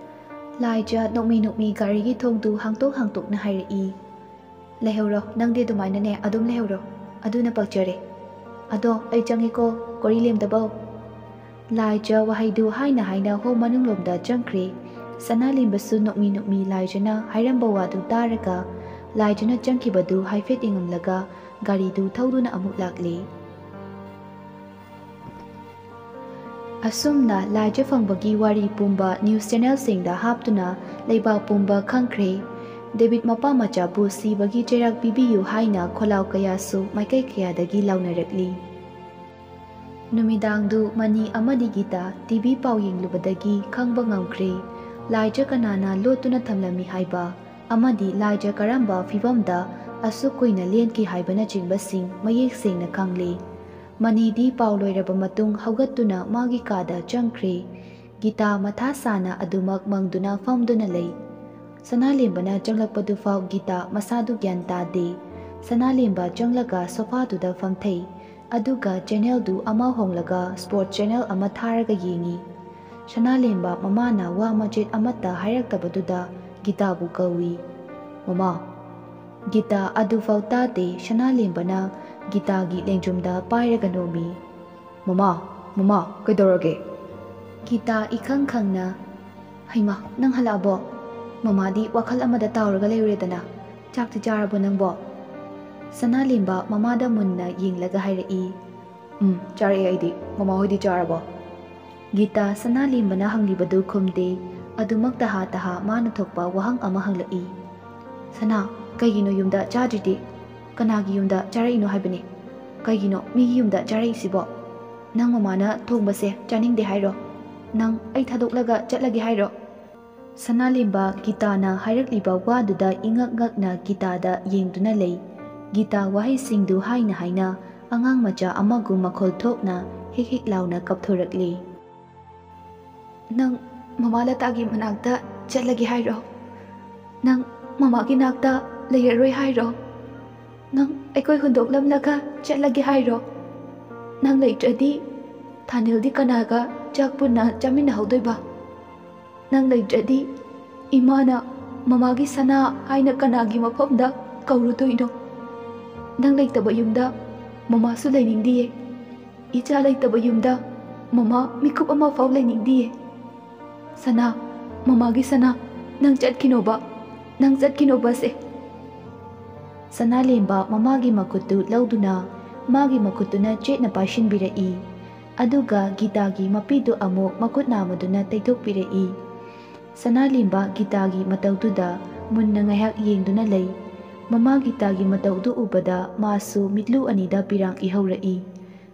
ꯂꯥꯏꯖ ꯅꯣꯛꯃꯤ ꯅꯣꯛꯃꯤ ꯒꯥꯔꯤꯒꯤ ꯊꯣꯡꯗꯨ ꯍꯥꯡꯇꯣꯛ ꯍꯥꯡꯇꯣꯛꯅ ꯍꯥꯏꯔꯛꯏ꯫ "ꯂꯩꯍꯧꯔꯣ, ꯅꯪꯗꯤ ꯑꯗꯨꯃꯥꯏꯅꯅꯦ ꯑꯗꯨꯝ ꯂꯩꯍꯧꯔꯣ, ꯑꯗꯨꯅ ꯄꯛꯆꯔꯦ꯫ ꯑꯗꯣ ꯑꯩ ꯆꯪꯉꯦꯀꯣ, ꯀꯣꯔꯤ ꯂꯦꯝꯗꯕꯧ꯫" ꯂꯥꯏꯖ ꯋꯥꯍꯩꯗꯨ ꯍꯥꯏꯅ ꯍꯥꯏꯅ ꯍꯣꯝ ꯃꯅꯨꯡꯂꯣꯝꯗ ꯆꯪꯈ꯭ꯔꯦ꯫ ꯁꯅꯥꯂꯦꯝꯕꯁꯨ ꯅꯣꯛꯃꯤ ꯅꯣꯛꯃꯤ ꯂꯥꯏꯖꯅ ꯍꯥꯏꯔꯝꯕ ꯋꯥꯗꯨ ꯇꯥꯔꯒ ꯂꯥꯏꯖꯅ ꯆꯪꯈꯤꯕꯗꯨ ꯍꯥꯏꯐꯦꯠ ꯌꯦꯡꯉꯝꯂꯒ ꯒꯥꯔꯤꯗꯨ ꯊꯧꯗꯨꯅ ꯑꯃꯨꯛ ꯂꯥꯛꯂꯦ꯫ ꯑꯁꯨꯝꯅ ꯂꯥꯏꯖ ꯐꯪꯕꯒꯤ ꯋꯥꯔꯤ ꯄꯨꯝꯕ ꯅ꯭ꯌꯨꯁ ꯆꯦꯅꯦꯜꯁꯤꯡꯗ ꯍꯥꯞꯇꯨꯅ ꯂꯩꯕꯥꯛ ꯄꯨꯝꯕ ꯈꯪꯈ꯭ꯔꯦ꯫ ꯗꯦꯕꯤꯠ ꯃꯄꯥ ꯃꯆꯥꯕꯨ ꯁꯤꯕꯒꯤ ꯆꯩꯔꯥꯛ ꯄꯤꯕꯤꯌꯨ ꯍꯥꯏꯅ ꯈꯣꯜꯂꯥꯎ ꯀꯌꯥꯁꯨ ꯃꯥꯏꯀꯩ ꯀꯌꯥꯗꯒꯤ ꯂꯥꯎꯅꯔꯛꯂꯤ꯫ ꯅꯨꯃꯤꯗꯥꯡꯗꯨ ꯃꯅꯤ ꯑꯃꯗꯤ ꯒꯤꯇꯥ ꯇꯤꯚꯤ ꯄꯥꯎ ꯌꯦꯡꯂꯨꯕꯗꯒꯤ ꯈꯪꯕ ꯉꯝꯈ꯭ꯔꯦ, ꯂꯥꯏꯖ ꯀꯅꯥꯅ ꯂꯣꯠꯇꯨꯅ ꯊꯝꯂꯝꯃꯤ ꯍꯥꯏꯕ, ꯑꯃꯗꯤ ꯂꯥꯏꯖ ꯀꯔꯝꯕ ꯐꯤꯚꯝꯗ ꯑꯁꯨꯛ ꯀꯨꯏꯅ ꯂꯦꯟꯈꯤ ꯍꯥꯏꯕꯅꯆꯤꯡꯕꯁꯤꯡ ꯃꯌꯦꯛ ꯁꯦꯡꯅ ꯈꯪꯂꯦ꯫ ꯃꯅꯤꯗꯤ ꯄꯥꯎ ꯂꯣꯏꯔꯕ ꯃꯇꯨꯡ ꯍꯧꯒꯠꯇꯨꯅ ꯃꯥꯒꯤ ꯀꯥꯗ ꯆꯪꯈ꯭ꯔꯦ꯫ ꯒꯤꯇꯥ ꯃꯊꯥ ꯁꯥꯅ ꯑꯗꯨꯃꯛ ꯃꯪꯗꯨꯅ ꯐꯝꯗꯨꯅ ꯂꯩ꯫ ꯁꯅꯥꯂꯦꯝꯕꯅ ꯆꯪꯂꯛꯄꯗꯨꯐꯥꯎ ꯒꯤꯇꯥ ꯃꯁꯥꯗꯨ ꯒ꯭ꯌꯥꯟ ꯇꯥꯗꯦ꯫ ꯁꯅꯥꯂꯦꯝꯕ ꯆꯪꯂꯒ ꯁꯣꯐꯥꯗꯨꯗ ꯐꯝꯊꯩ꯫ ꯑꯗꯨꯒ ꯆꯦꯅꯦꯜꯗꯨ ꯑꯃ ꯍꯣꯡꯂꯒ ꯁ꯭ꯄꯣꯔꯠ ꯆꯦꯅꯦꯜ ꯑꯃ ꯊꯥꯔꯒ ꯌꯦꯡꯉꯤ꯫ ꯁꯅꯥꯂꯦꯝꯕ ꯃꯃꯥꯅ ꯋꯥ ꯃꯆꯦꯠ ꯑꯃꯠꯇ ꯍꯥꯏꯔꯛꯇꯕꯗꯨꯗ ꯒꯤꯇꯥꯕꯨ ꯀꯧꯏ꯫ "ꯃꯃꯥ!" ꯒꯤꯇꯥ ꯑꯗꯨꯐꯥꯎ ꯇꯥꯗꯦ꯫ ꯁꯅꯥꯂꯦꯝꯕꯅ ꯒꯤꯇꯥꯒꯤ ꯂꯦꯡꯖꯨꯝꯗ ꯄꯥꯏꯔꯒ ꯅꯣꯝꯃꯤ꯫ "ꯃꯃꯥ, ꯃꯃꯥ, ꯀꯩꯗꯧꯔꯒꯦ?" ꯒꯤꯇꯥ ꯏꯈꯪ ꯈꯪꯅ, "ꯍꯩꯃꯥ, ꯅꯪ ꯍꯜꯂꯛꯑꯕꯣ? ꯃꯃꯥꯗꯤ ꯋꯥꯈꯜ ꯑꯃꯗ ꯇꯥꯎꯔꯒ ꯂꯩꯔꯨꯔꯦꯗꯅ꯫ ꯆꯥꯛꯇꯤ ꯆꯥꯔꯕꯣ ꯅꯪꯕꯣ?" ꯁꯅꯥꯂꯦꯝꯕ ꯃꯃꯥꯗ ꯃꯨꯟꯅ ꯌꯦꯡꯂꯒ ꯍꯥꯏꯔꯛꯏ꯫ "ꯎꯝ, ꯆꯥꯔꯛꯑꯦ ꯑꯩꯗꯤ꯫ ꯃꯃꯥ ꯍꯣꯏꯗꯤ ꯆꯥꯔꯕꯣ?" ꯒꯤꯇꯥ ꯁꯅꯥꯂꯦꯝꯕꯅ ꯍꯪꯂꯤꯕꯗꯨ ꯈꯨꯝꯗꯦ꯫ ꯑꯗꯨꯃꯛ ꯇꯍꯥ ꯇꯍꯥ ꯃꯥꯅ ꯊꯣꯛꯄ ꯋꯥꯍꯪ ꯑꯃ ꯍꯪꯂꯛꯏ꯫ "ꯁꯅꯥ, ꯀꯩꯒꯤꯅꯣ ꯌꯨꯝꯗ ꯆꯥꯗ꯭ꯔꯤꯗꯤ? ꯀꯅꯥꯒꯤ ꯌꯨꯝꯗ ꯆꯥꯔꯛꯏꯅꯣ ꯍꯥꯏꯕꯅꯤ? ꯀꯩꯒꯤꯅꯣ ꯃꯤꯒꯤ ꯌꯨꯝꯗ ꯆꯥꯔꯛꯏꯁꯤꯕꯣ? ꯅꯪ ꯃꯃꯥꯅ ꯊꯣꯡꯕꯁꯦ ꯆꯥꯅꯤꯡꯗꯦ ꯍꯥꯏꯔꯣ? ꯅꯪ ꯑꯩ ꯊꯥꯗꯣꯛꯂꯒ ꯆꯠꯂꯒꯦ ꯍꯥꯏꯔꯣ?" ꯁꯅꯥꯂꯦꯝꯕ ꯒꯤꯇꯥꯅ ꯍꯥꯏꯔꯛꯂꯤꯕ ꯋꯥꯗꯨꯗ ꯏꯉꯛ ꯉꯛꯅ ꯒꯤꯇꯥꯗ ꯌꯦꯡꯗꯨꯅ ꯂꯩ꯫ ꯒꯤꯇꯥ ꯋꯥꯍꯩꯁꯤꯡꯗꯨ ꯍꯥꯏꯅ ꯍꯥꯏꯅ ꯑꯉꯥꯡ ꯃꯆꯥ ꯑꯃꯒꯨꯝ ꯃꯈꯣꯜ ꯊꯣꯛꯅ ꯍꯤꯛ ꯍꯤꯛ ꯂꯥꯎꯅ ꯀꯞꯊꯣꯔꯛꯂꯤ꯫ "ꯅꯪ ꯃꯃꯥ ꯂꯇꯥꯒꯤ ꯃꯅꯥꯛꯇ ꯆꯠꯂꯒꯦ ꯍꯥꯏꯔꯣ? ꯅꯪ ꯃꯃꯥꯒꯤ ꯅꯥꯛꯇ ꯂꯩꯔꯔꯣꯏ ꯍꯥꯏꯔꯣ? ꯅꯪ ꯑꯩꯈꯣꯏ ꯍꯨꯟꯗꯣꯛꯂꯝꯂꯒ ꯆꯠꯂꯒꯦ ꯍꯥꯏꯔꯣ? ꯅꯪ ꯂꯩꯇ꯭ꯔꯗꯤ ꯊꯥꯅꯤꯜꯗꯤ ꯀꯅꯥꯒ ꯆꯥꯛ ꯄꯨꯟꯅ ꯆꯥꯃꯤꯟꯅꯍꯧꯗꯣꯏꯕ? ꯅꯪ ꯂꯩꯇ꯭ꯔꯗꯤ ꯏꯃꯥꯅ ꯃꯃꯥꯒꯤ ꯁꯅꯥ ꯍꯥꯏꯅ ꯀꯅꯥꯒꯤ ꯃꯐꯝꯗ ꯀꯧꯔꯨꯗꯣꯏꯅꯣ? ꯅꯪ ꯂꯩꯇꯕ ꯌꯨꯝꯗ ꯃꯃꯥꯁꯨ ꯂꯩꯅꯤꯡꯗꯤꯌꯦ꯫ ꯏꯆꯥ ꯂꯩꯇꯕ ꯌꯨꯝꯗ ꯃꯃꯥ ꯃꯤꯀꯨꯞ ꯑꯃ ꯐꯥꯎ ꯂꯩꯅꯤꯡꯗꯤꯌꯦ꯫ ꯁꯅꯥ, ꯃꯃꯥꯒꯤ ꯁꯅꯥ, ꯅꯪ ꯆꯠꯈꯤꯅꯣꯕ, ꯅꯪ ꯆꯠꯈꯤꯅꯣꯕꯁꯦ꯫" ꯁꯅꯥꯂꯦꯝꯕ ꯃꯃꯥꯒꯤ ꯃꯈꯨꯠꯇꯨ ꯂꯧꯗꯨꯅ ꯃꯥꯒꯤ ꯃꯈꯨꯠꯇꯨꯅ ꯆꯦꯠꯅ ꯄꯥꯏꯁꯤꯟꯕꯤꯔꯛꯏ꯫ ꯑꯗꯨꯒ ꯒꯤꯇꯥꯒꯤ ꯃꯄꯤꯗꯨ ꯑꯃꯨꯛ ꯃꯈꯨꯠ ꯅꯥꯃꯗꯨꯅ ꯇꯩꯊꯣꯛꯄꯤꯔꯛꯏ꯫ ꯁꯅꯥꯂꯦꯝꯕ ꯒꯤꯇꯥꯒꯤ ꯃꯇꯧꯗꯨꯗ ꯃꯨꯟꯅ ꯉꯥꯏꯍꯥꯛ ꯌꯦꯡꯗꯨꯅ ꯂꯩ꯫ ꯃꯃꯥ ꯒꯤꯇꯥꯒꯤ ꯃꯇꯧꯗꯨ ꯎꯕꯗ ꯃꯥꯁꯨ ꯃꯤꯠꯂꯨ ꯑꯅꯤꯗ ꯄꯤꯔꯥꯡ ꯏꯍꯧꯔꯛꯏ꯫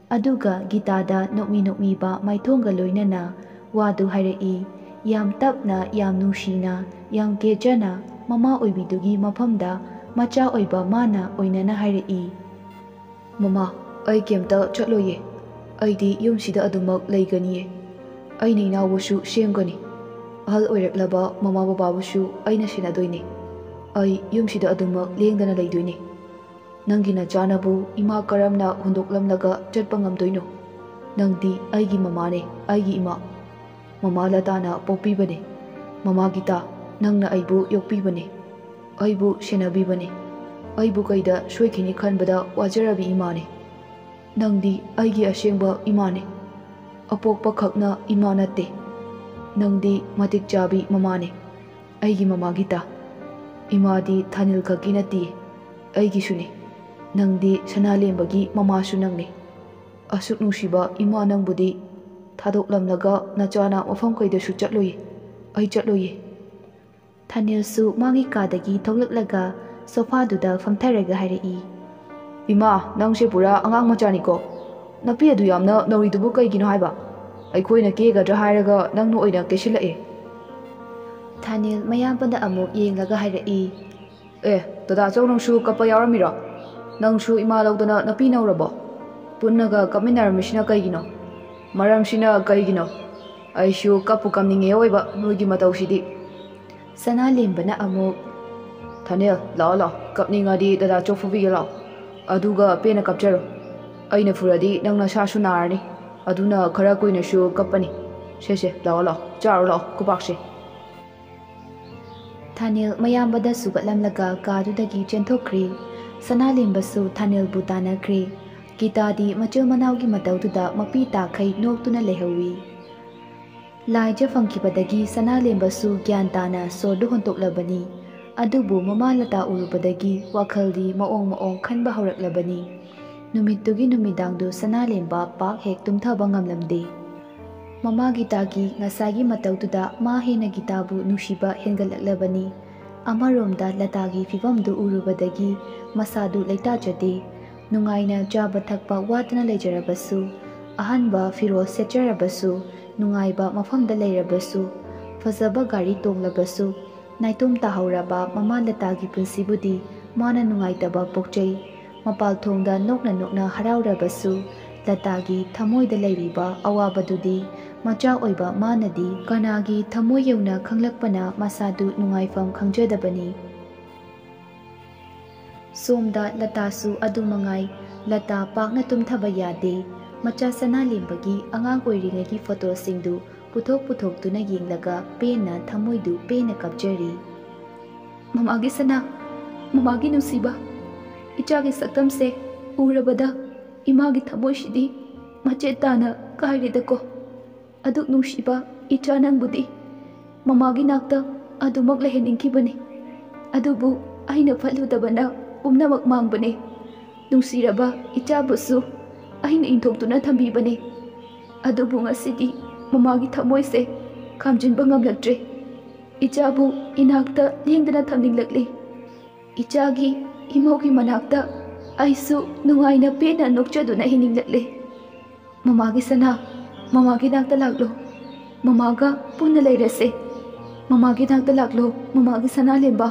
ꯑꯗꯨꯒ ꯒꯤꯇꯥꯗ ꯅꯣꯛꯃꯤ ꯅꯣꯛꯃꯤꯕ ꯃꯥꯏꯊꯣꯡꯒ ꯂꯣꯏꯅꯅ ꯋꯥꯗꯨ ꯍꯥꯏꯔꯛꯏ꯫ ꯌꯥꯝ ꯇꯞꯅ, ꯌꯥꯝ ꯅꯨꯡꯁꯤꯅ, ꯌꯥꯝ ꯀꯦꯖꯅ ꯃꯃꯥ ꯑꯣꯏꯕꯤꯗꯨꯒꯤ ꯃꯐꯝꯗ ꯃꯆꯥ ꯑꯣꯏꯕ ꯃꯥꯅ ꯑꯣꯏꯅꯅ ꯍꯥꯏꯔꯛꯏ꯫ "ꯃꯃꯥ, ꯑꯩ ꯀꯩꯝꯇ ꯆꯠꯂꯣꯏꯌꯦ꯫ ꯑꯩꯗꯤ ꯌꯨꯝꯁꯤꯗ ꯑꯗꯨꯃꯛ ꯂꯩꯒꯅꯤꯌꯦ꯫ ꯑꯩꯅ ꯏꯅꯥꯎꯕꯨꯁꯨ ꯁꯦꯝꯒꯅꯤ꯫ ꯑꯍꯜ ꯑꯣꯏꯔꯛꯂꯕ ꯃꯃꯥ ꯕꯕꯥꯕꯨꯁꯨ ꯑꯩꯅ ꯁꯦꯟꯅꯗꯣꯏꯅꯦ꯫ ꯑꯩ ꯌꯨꯝꯁꯤꯗ ꯑꯗꯨꯃꯛ ꯂꯦꯡꯗꯅ ꯂꯩꯗꯣꯏꯅꯦ꯫ ꯅꯪꯒꯤ ꯅꯆꯥꯅꯕꯨ ꯏꯃꯥ ꯀꯔꯝꯅ ꯍꯨꯟꯗꯣꯛꯂꯝꯂꯒ ꯆꯠꯄ ꯉꯝꯗꯣꯏꯅꯣ? ꯅꯪꯗꯤ ꯑꯩꯒꯤ ꯃꯃꯥꯅꯦ, ꯑꯩꯒꯤ ꯏꯃꯥ꯫ ꯃꯃꯥ ꯂꯇꯥꯅ ꯄꯣꯛꯄꯤꯕꯅꯦ꯫ ꯃꯃꯥ ꯒꯤꯇꯥ, ꯅꯪꯅ ꯑꯩꯕꯨ ꯌꯣꯛꯄꯤꯕꯅꯦ꯫ ꯑꯩꯕꯨ ꯁꯦꯟꯅꯕꯤꯕꯅꯦ꯫ ꯑꯩꯕꯨ ꯀꯩꯗ ꯁꯣꯏꯈꯤꯅꯤ ꯈꯟꯕꯗ ꯋꯥꯖꯔꯕꯤ ꯏꯃꯥꯅꯦ꯫ ꯅꯪꯗꯤ ꯑꯩꯒꯤ ꯑꯁꯦꯡꯕ ꯏꯃꯥꯅꯦ꯫ ꯑꯄꯣꯛꯄ ꯈꯛꯅ ꯏꯃꯥ ꯅꯠꯇꯦ꯫ ꯅꯪꯗꯤ ꯃꯇꯤꯛ ꯆꯥꯕꯤ ꯃꯃꯥꯅꯦ, ꯑꯩꯒꯤ ꯃꯃꯥ ꯒꯤꯇꯥ꯫ ꯏꯃꯥꯗꯤ ꯊꯥꯅꯤꯜ ꯈꯛꯀꯤ ꯅꯠꯇꯦ, ꯑꯩꯒꯤꯁꯨꯅꯦ꯫ ꯅꯪꯗꯤ ꯁꯅꯥꯂꯦꯝꯕꯒꯤ ꯃꯃꯥꯁꯨ ꯅꯪꯅꯦ꯫ ꯑꯁꯨꯛ ꯅꯨꯡꯁꯤꯕ ꯏꯃꯥ ꯅꯪꯕꯨꯗꯤ ꯊꯥꯗꯣꯛꯂꯝꯂꯒ ꯅꯆꯥꯅ ꯃꯐꯝ ꯀꯩꯗꯁꯨ ꯆꯠꯂꯣꯏꯌꯦ꯫ ꯑꯩ ꯆꯠꯂꯣꯏꯌꯦ꯫" ꯊꯥꯅꯤꯜꯁꯨ ꯃꯥꯒꯤ ꯀꯥꯗꯒꯤ ꯊꯣꯛꯂꯛꯂꯒ ꯁꯣꯐꯥꯗꯨꯗ ꯐꯝꯊꯔꯒ ꯍꯥꯏꯔꯛꯏ꯫ "ꯏꯃꯥ, ꯅꯪꯁꯦ ꯄꯨꯔꯥ ꯑꯉꯥꯡ ꯃꯆꯥꯅꯤꯀꯣ꯫ ꯅꯄꯤ ꯑꯗꯨ ꯌꯥꯝꯅ ꯅꯧꯔꯤꯗꯨꯕꯨ ꯀꯩꯒꯤꯅꯣ ꯍꯥꯏꯕ? ꯑꯩꯈꯣꯏꯅ ꯀꯦꯒꯗ꯭ꯔꯥ ꯍꯥꯏꯔꯒ ꯅꯪꯅ ꯑꯣꯏꯅ ꯀꯦꯁꯤꯜꯂꯛꯑꯦ꯫" ꯊꯥꯅꯤꯜ ꯃꯌꯥꯝꯕꯗ ꯑꯃꯨꯛ ꯌꯦꯡꯂꯒ ꯍꯥꯏꯔꯛꯏ꯫ "ꯑꯦ, ꯗꯗꯥꯆꯧ, ꯅꯪꯁꯨ ꯀꯞꯄ ꯌꯥꯎꯔꯝꯃꯤꯔꯣ? ꯅꯪꯁꯨ ꯏꯃꯥ ꯂꯧꯗꯅ ꯅꯄꯤ ꯅꯧꯔꯕꯣ? ꯄꯨꯟꯅꯒ ꯀꯞꯃꯤꯟꯅꯔꯝꯃꯤꯁꯤꯅ ꯀꯩꯒꯤꯅꯣ? ꯃꯔꯝꯁꯤꯅ ꯀꯩꯒꯤꯅꯣ? ꯑꯩꯁꯨ ꯀꯞꯄꯨ ꯀꯞꯅꯤꯡꯉꯦ ꯑꯣꯏꯕ ꯅꯣꯏꯒꯤ ꯃꯇꯧꯁꯤꯗꯤ꯫ ꯁꯅꯥꯂꯦꯝꯕꯅ ꯑꯃꯨꯛ, "ꯊꯥꯅꯦꯜ, ꯂꯥꯛꯑꯣ ꯂꯥꯛꯑꯣ, ꯀꯞꯅꯤꯡꯉꯗꯤ ꯗꯗꯥ ꯆꯣꯛ ꯐꯨꯕꯤꯒꯦ ꯂꯥꯛꯑꯣ, ꯑꯗꯨꯒ ꯄꯦꯟꯅ ꯀꯞꯆꯔꯣ꯫ ꯑꯩꯅ ꯐꯨꯔꯗꯤ ꯅꯪ ꯅꯁꯥꯁꯨ ꯅꯥꯔꯅꯤ, ꯑꯗꯨꯅ ꯈꯔ ꯀꯨꯏꯅꯁꯨ ꯀꯞꯄꯅꯤ꯫ ꯁꯦ ꯁꯦ, ꯂꯥꯛꯑꯣ ꯂꯥꯛꯑꯣ, ꯆꯥꯔꯣ ꯂꯥꯛꯑꯣ ꯈꯨꯕꯥꯛꯁꯦ"꯫ ꯊꯥꯅꯦꯜ ꯃꯌꯥꯝꯕꯗ ꯁꯨꯒꯠꯂꯝꯂꯒ ꯀꯥꯗꯨꯗꯒꯤ ꯆꯦꯟꯊꯣꯛꯈ꯭ꯔꯦ꯫ ꯁꯅꯥꯂꯦꯝꯕꯁꯨ ꯊꯥꯅꯦꯜꯕꯨ ꯇꯥꯟꯅꯈ꯭ꯔꯦ꯫ ꯒꯤꯇꯥꯗꯤ ꯃꯆꯤꯜ ꯃꯅꯥꯎꯒꯤ ꯃꯇꯧꯗꯨꯗ ꯃꯄꯤ ꯇꯥꯈꯩ ꯅꯣꯛꯇꯨꯅ ꯂꯩꯍꯧꯏ꯫ ꯂꯥꯏꯖ ꯐꯪꯈꯤꯕꯗꯒꯤ ꯁꯅꯥꯂꯦꯝꯕꯁꯨ ꯒ꯭ꯌꯥꯟ ꯇꯥꯅ ꯁꯣꯔꯗꯨ ꯍꯣꯟꯇꯣꯛꯂꯕꯅꯤ꯫ ꯑꯗꯨꯕꯨ ꯃꯃꯥ ꯂꯇꯥ ꯎꯔꯨꯕꯗꯒꯤ ꯋꯥꯈꯜꯗꯤ ꯃꯑꯣꯡ ꯃꯑꯣꯡ ꯈꯟꯕ ꯍꯧꯔꯛꯂꯕꯅꯤ꯫ ꯅꯨꯃꯤꯠꯇꯨꯒꯤ ꯅꯨꯃꯤꯗꯥꯡꯗꯨ ꯁꯅꯥꯂꯦꯝꯕ ꯄꯥꯛ ꯍꯦꯛ ꯇꯨꯝꯊꯕ ꯉꯝꯂꯝꯗꯦ꯫ ꯃꯃꯥ ꯒꯤꯇꯥꯒꯤ ꯉꯁꯥꯏꯒꯤ ꯃꯇꯧꯗꯨꯗ ꯃꯥ ꯍꯦꯟꯅ ꯒꯤꯇꯥꯕꯨ ꯅꯨꯡꯁꯤꯕ ꯍꯦꯟꯒꯠꯂꯛꯂꯕꯅꯤ꯫ ꯑꯃꯔꯣꯝꯗ ꯂꯇꯥꯒꯤ ꯐꯤꯚꯝꯗꯨ ꯎꯔꯨꯕꯗꯒꯤ ꯃꯁꯥꯗꯨ ꯂꯩꯇꯥꯖꯗꯦ꯫ ꯅꯨꯡꯉꯥꯏꯅ ꯆꯥꯕ ꯊꯛꯄ ꯋꯥꯗꯅ ꯂꯩꯖꯔꯕꯁꯨ, ꯑꯍꯟꯕ ꯐꯤꯔꯣꯜ ꯁꯦꯠꯆꯔꯕꯁꯨ, ꯅꯨꯡꯉꯥꯏꯕ ꯃꯐꯝꯗ ꯂꯩꯔꯕꯁꯨ, ꯐꯖꯕ ꯒꯥꯔꯤ ꯇꯣꯡꯂꯕꯁꯨ, ꯅꯥꯏꯇꯣꯝ ꯇꯥꯍꯧꯔꯕ ꯃꯃꯥ ꯂꯇꯥꯒꯤ ꯄꯨꯟꯁꯤꯕꯨꯗꯤ ꯃꯥꯅ ꯅꯨꯡꯉꯥꯏꯇꯕ ꯄꯣꯛꯆꯩ꯫ ꯃꯄꯥꯜ ꯊꯣꯡꯗ ꯅꯣꯛꯅ ꯅꯣꯛꯅ ꯍꯔꯥꯎꯔꯕꯁꯨ, ꯂꯇꯥꯒꯤ ꯊꯃꯣꯏꯗ ꯂꯩꯔꯤꯕ ꯑꯋꯥꯕꯗꯨꯗꯤ ꯃꯆꯥ ꯑꯣꯏꯕ ꯃꯥꯅꯗꯤ ꯀꯅꯥꯒꯤ ꯊꯃꯣꯏ ꯌꯧꯅ ꯈꯪꯂꯛꯄꯅ ꯃꯁꯥꯗꯨ ꯅꯨꯡꯉꯥꯏꯐꯝ ꯈꯪꯖꯗꯕꯅꯤ꯫ ꯁꯣꯝꯗ ꯂꯇꯥꯁꯨ ꯑꯗꯨ ꯃꯉꯥꯏ꯫ ꯂꯇꯥ ꯄꯥꯛꯅ ꯇꯨꯝꯊꯕ ꯌꯥꯗꯦ꯫ ꯃꯆꯥ ꯁꯅꯥꯂꯦꯝꯕꯒꯤ ꯑꯉꯥꯡ ꯑꯣꯏꯔꯤꯉꯩꯒꯤ ꯐꯣꯇꯣꯁꯤꯡꯗꯨ ꯄꯨꯊꯣꯛ ꯄꯨꯊꯣꯛꯇꯨꯅ ꯌꯦꯡꯂꯒ ꯄꯦꯟꯅ ꯊꯃꯣꯏꯗꯨ ꯄꯦꯟꯅ ꯀꯞꯆꯔꯤ꯫ "ꯃꯃꯥꯒꯤ ꯁꯅꯥ, ꯃꯃꯥꯒꯤ ꯅꯨꯡꯁꯤꯕ, ꯏꯆꯥꯒꯤ ꯁꯛꯇꯝꯁꯦ ꯎꯔꯕꯗ ꯏꯃꯥꯒꯤ ꯊꯃꯣꯏꯁꯤꯗꯤ ꯃꯆꯦꯠ ꯇꯥꯅ ꯀꯥꯏꯔꯦꯗꯀꯣ꯫ ꯑꯗꯨꯛ ꯅꯨꯡꯁꯤꯕ ꯏꯆꯥ ꯅꯪꯕꯨꯗꯤ ꯃꯃꯥꯒꯤ ꯅꯥꯛꯇ ꯑꯗꯨꯃꯛ ꯂꯩꯍꯟꯅꯤꯡꯈꯤꯕꯅꯤ꯫ ꯑꯗꯨꯕꯨ ꯑꯩꯅ ꯐꯠꯂꯨꯗꯕꯅ ꯄꯨꯝꯅꯃꯛ ꯃꯥꯡꯕꯅꯦ꯫ ꯅꯨꯡꯁꯤꯔꯕ ꯏꯆꯥꯕꯨꯁꯨ ꯑꯩꯅ ꯏꯟꯊꯣꯛꯇꯨꯅ ꯊꯝꯕꯤꯕꯅꯦ꯫ ꯑꯗꯨꯕꯨ ꯉꯁꯤꯗꯤ ꯃꯃꯥꯒꯤ ꯊꯃꯣꯏꯁꯦ ꯈꯥꯝꯖꯤꯟꯕ ꯉꯝꯂꯛꯇ꯭ꯔꯦ꯫ ꯏꯆꯥꯕꯨ ꯏꯅꯥꯛꯇ ꯂꯦꯡꯗꯅ ꯊꯝꯅꯤꯡꯂꯛꯂꯤ꯫ ꯏꯆꯥꯒꯤ ꯏꯃꯧꯒꯤ ꯃꯅꯥꯛꯇ ꯑꯩꯁꯨ ꯅꯨꯡꯉꯥꯏꯅ ꯄꯦꯟꯅ ꯅꯣꯛꯆꯗꯨꯅ ꯍꯤꯡꯅꯤꯡꯂꯛꯂꯦ꯫ ꯃꯃꯥꯒꯤ ꯁꯅꯥ, ꯃꯃꯥꯒꯤ ꯅꯥꯛꯇ ꯂꯥꯛꯂꯣ꯫ ꯃꯃꯥꯒ ꯄꯨꯟꯅ ꯂꯩꯔꯁꯦ꯫ ꯃꯃꯥꯒꯤ ꯅꯥꯛꯇ ꯂꯥꯛꯂꯣ, ꯃꯃꯥꯒꯤ ꯁꯅꯥ ꯂꯦꯝꯕ"꯫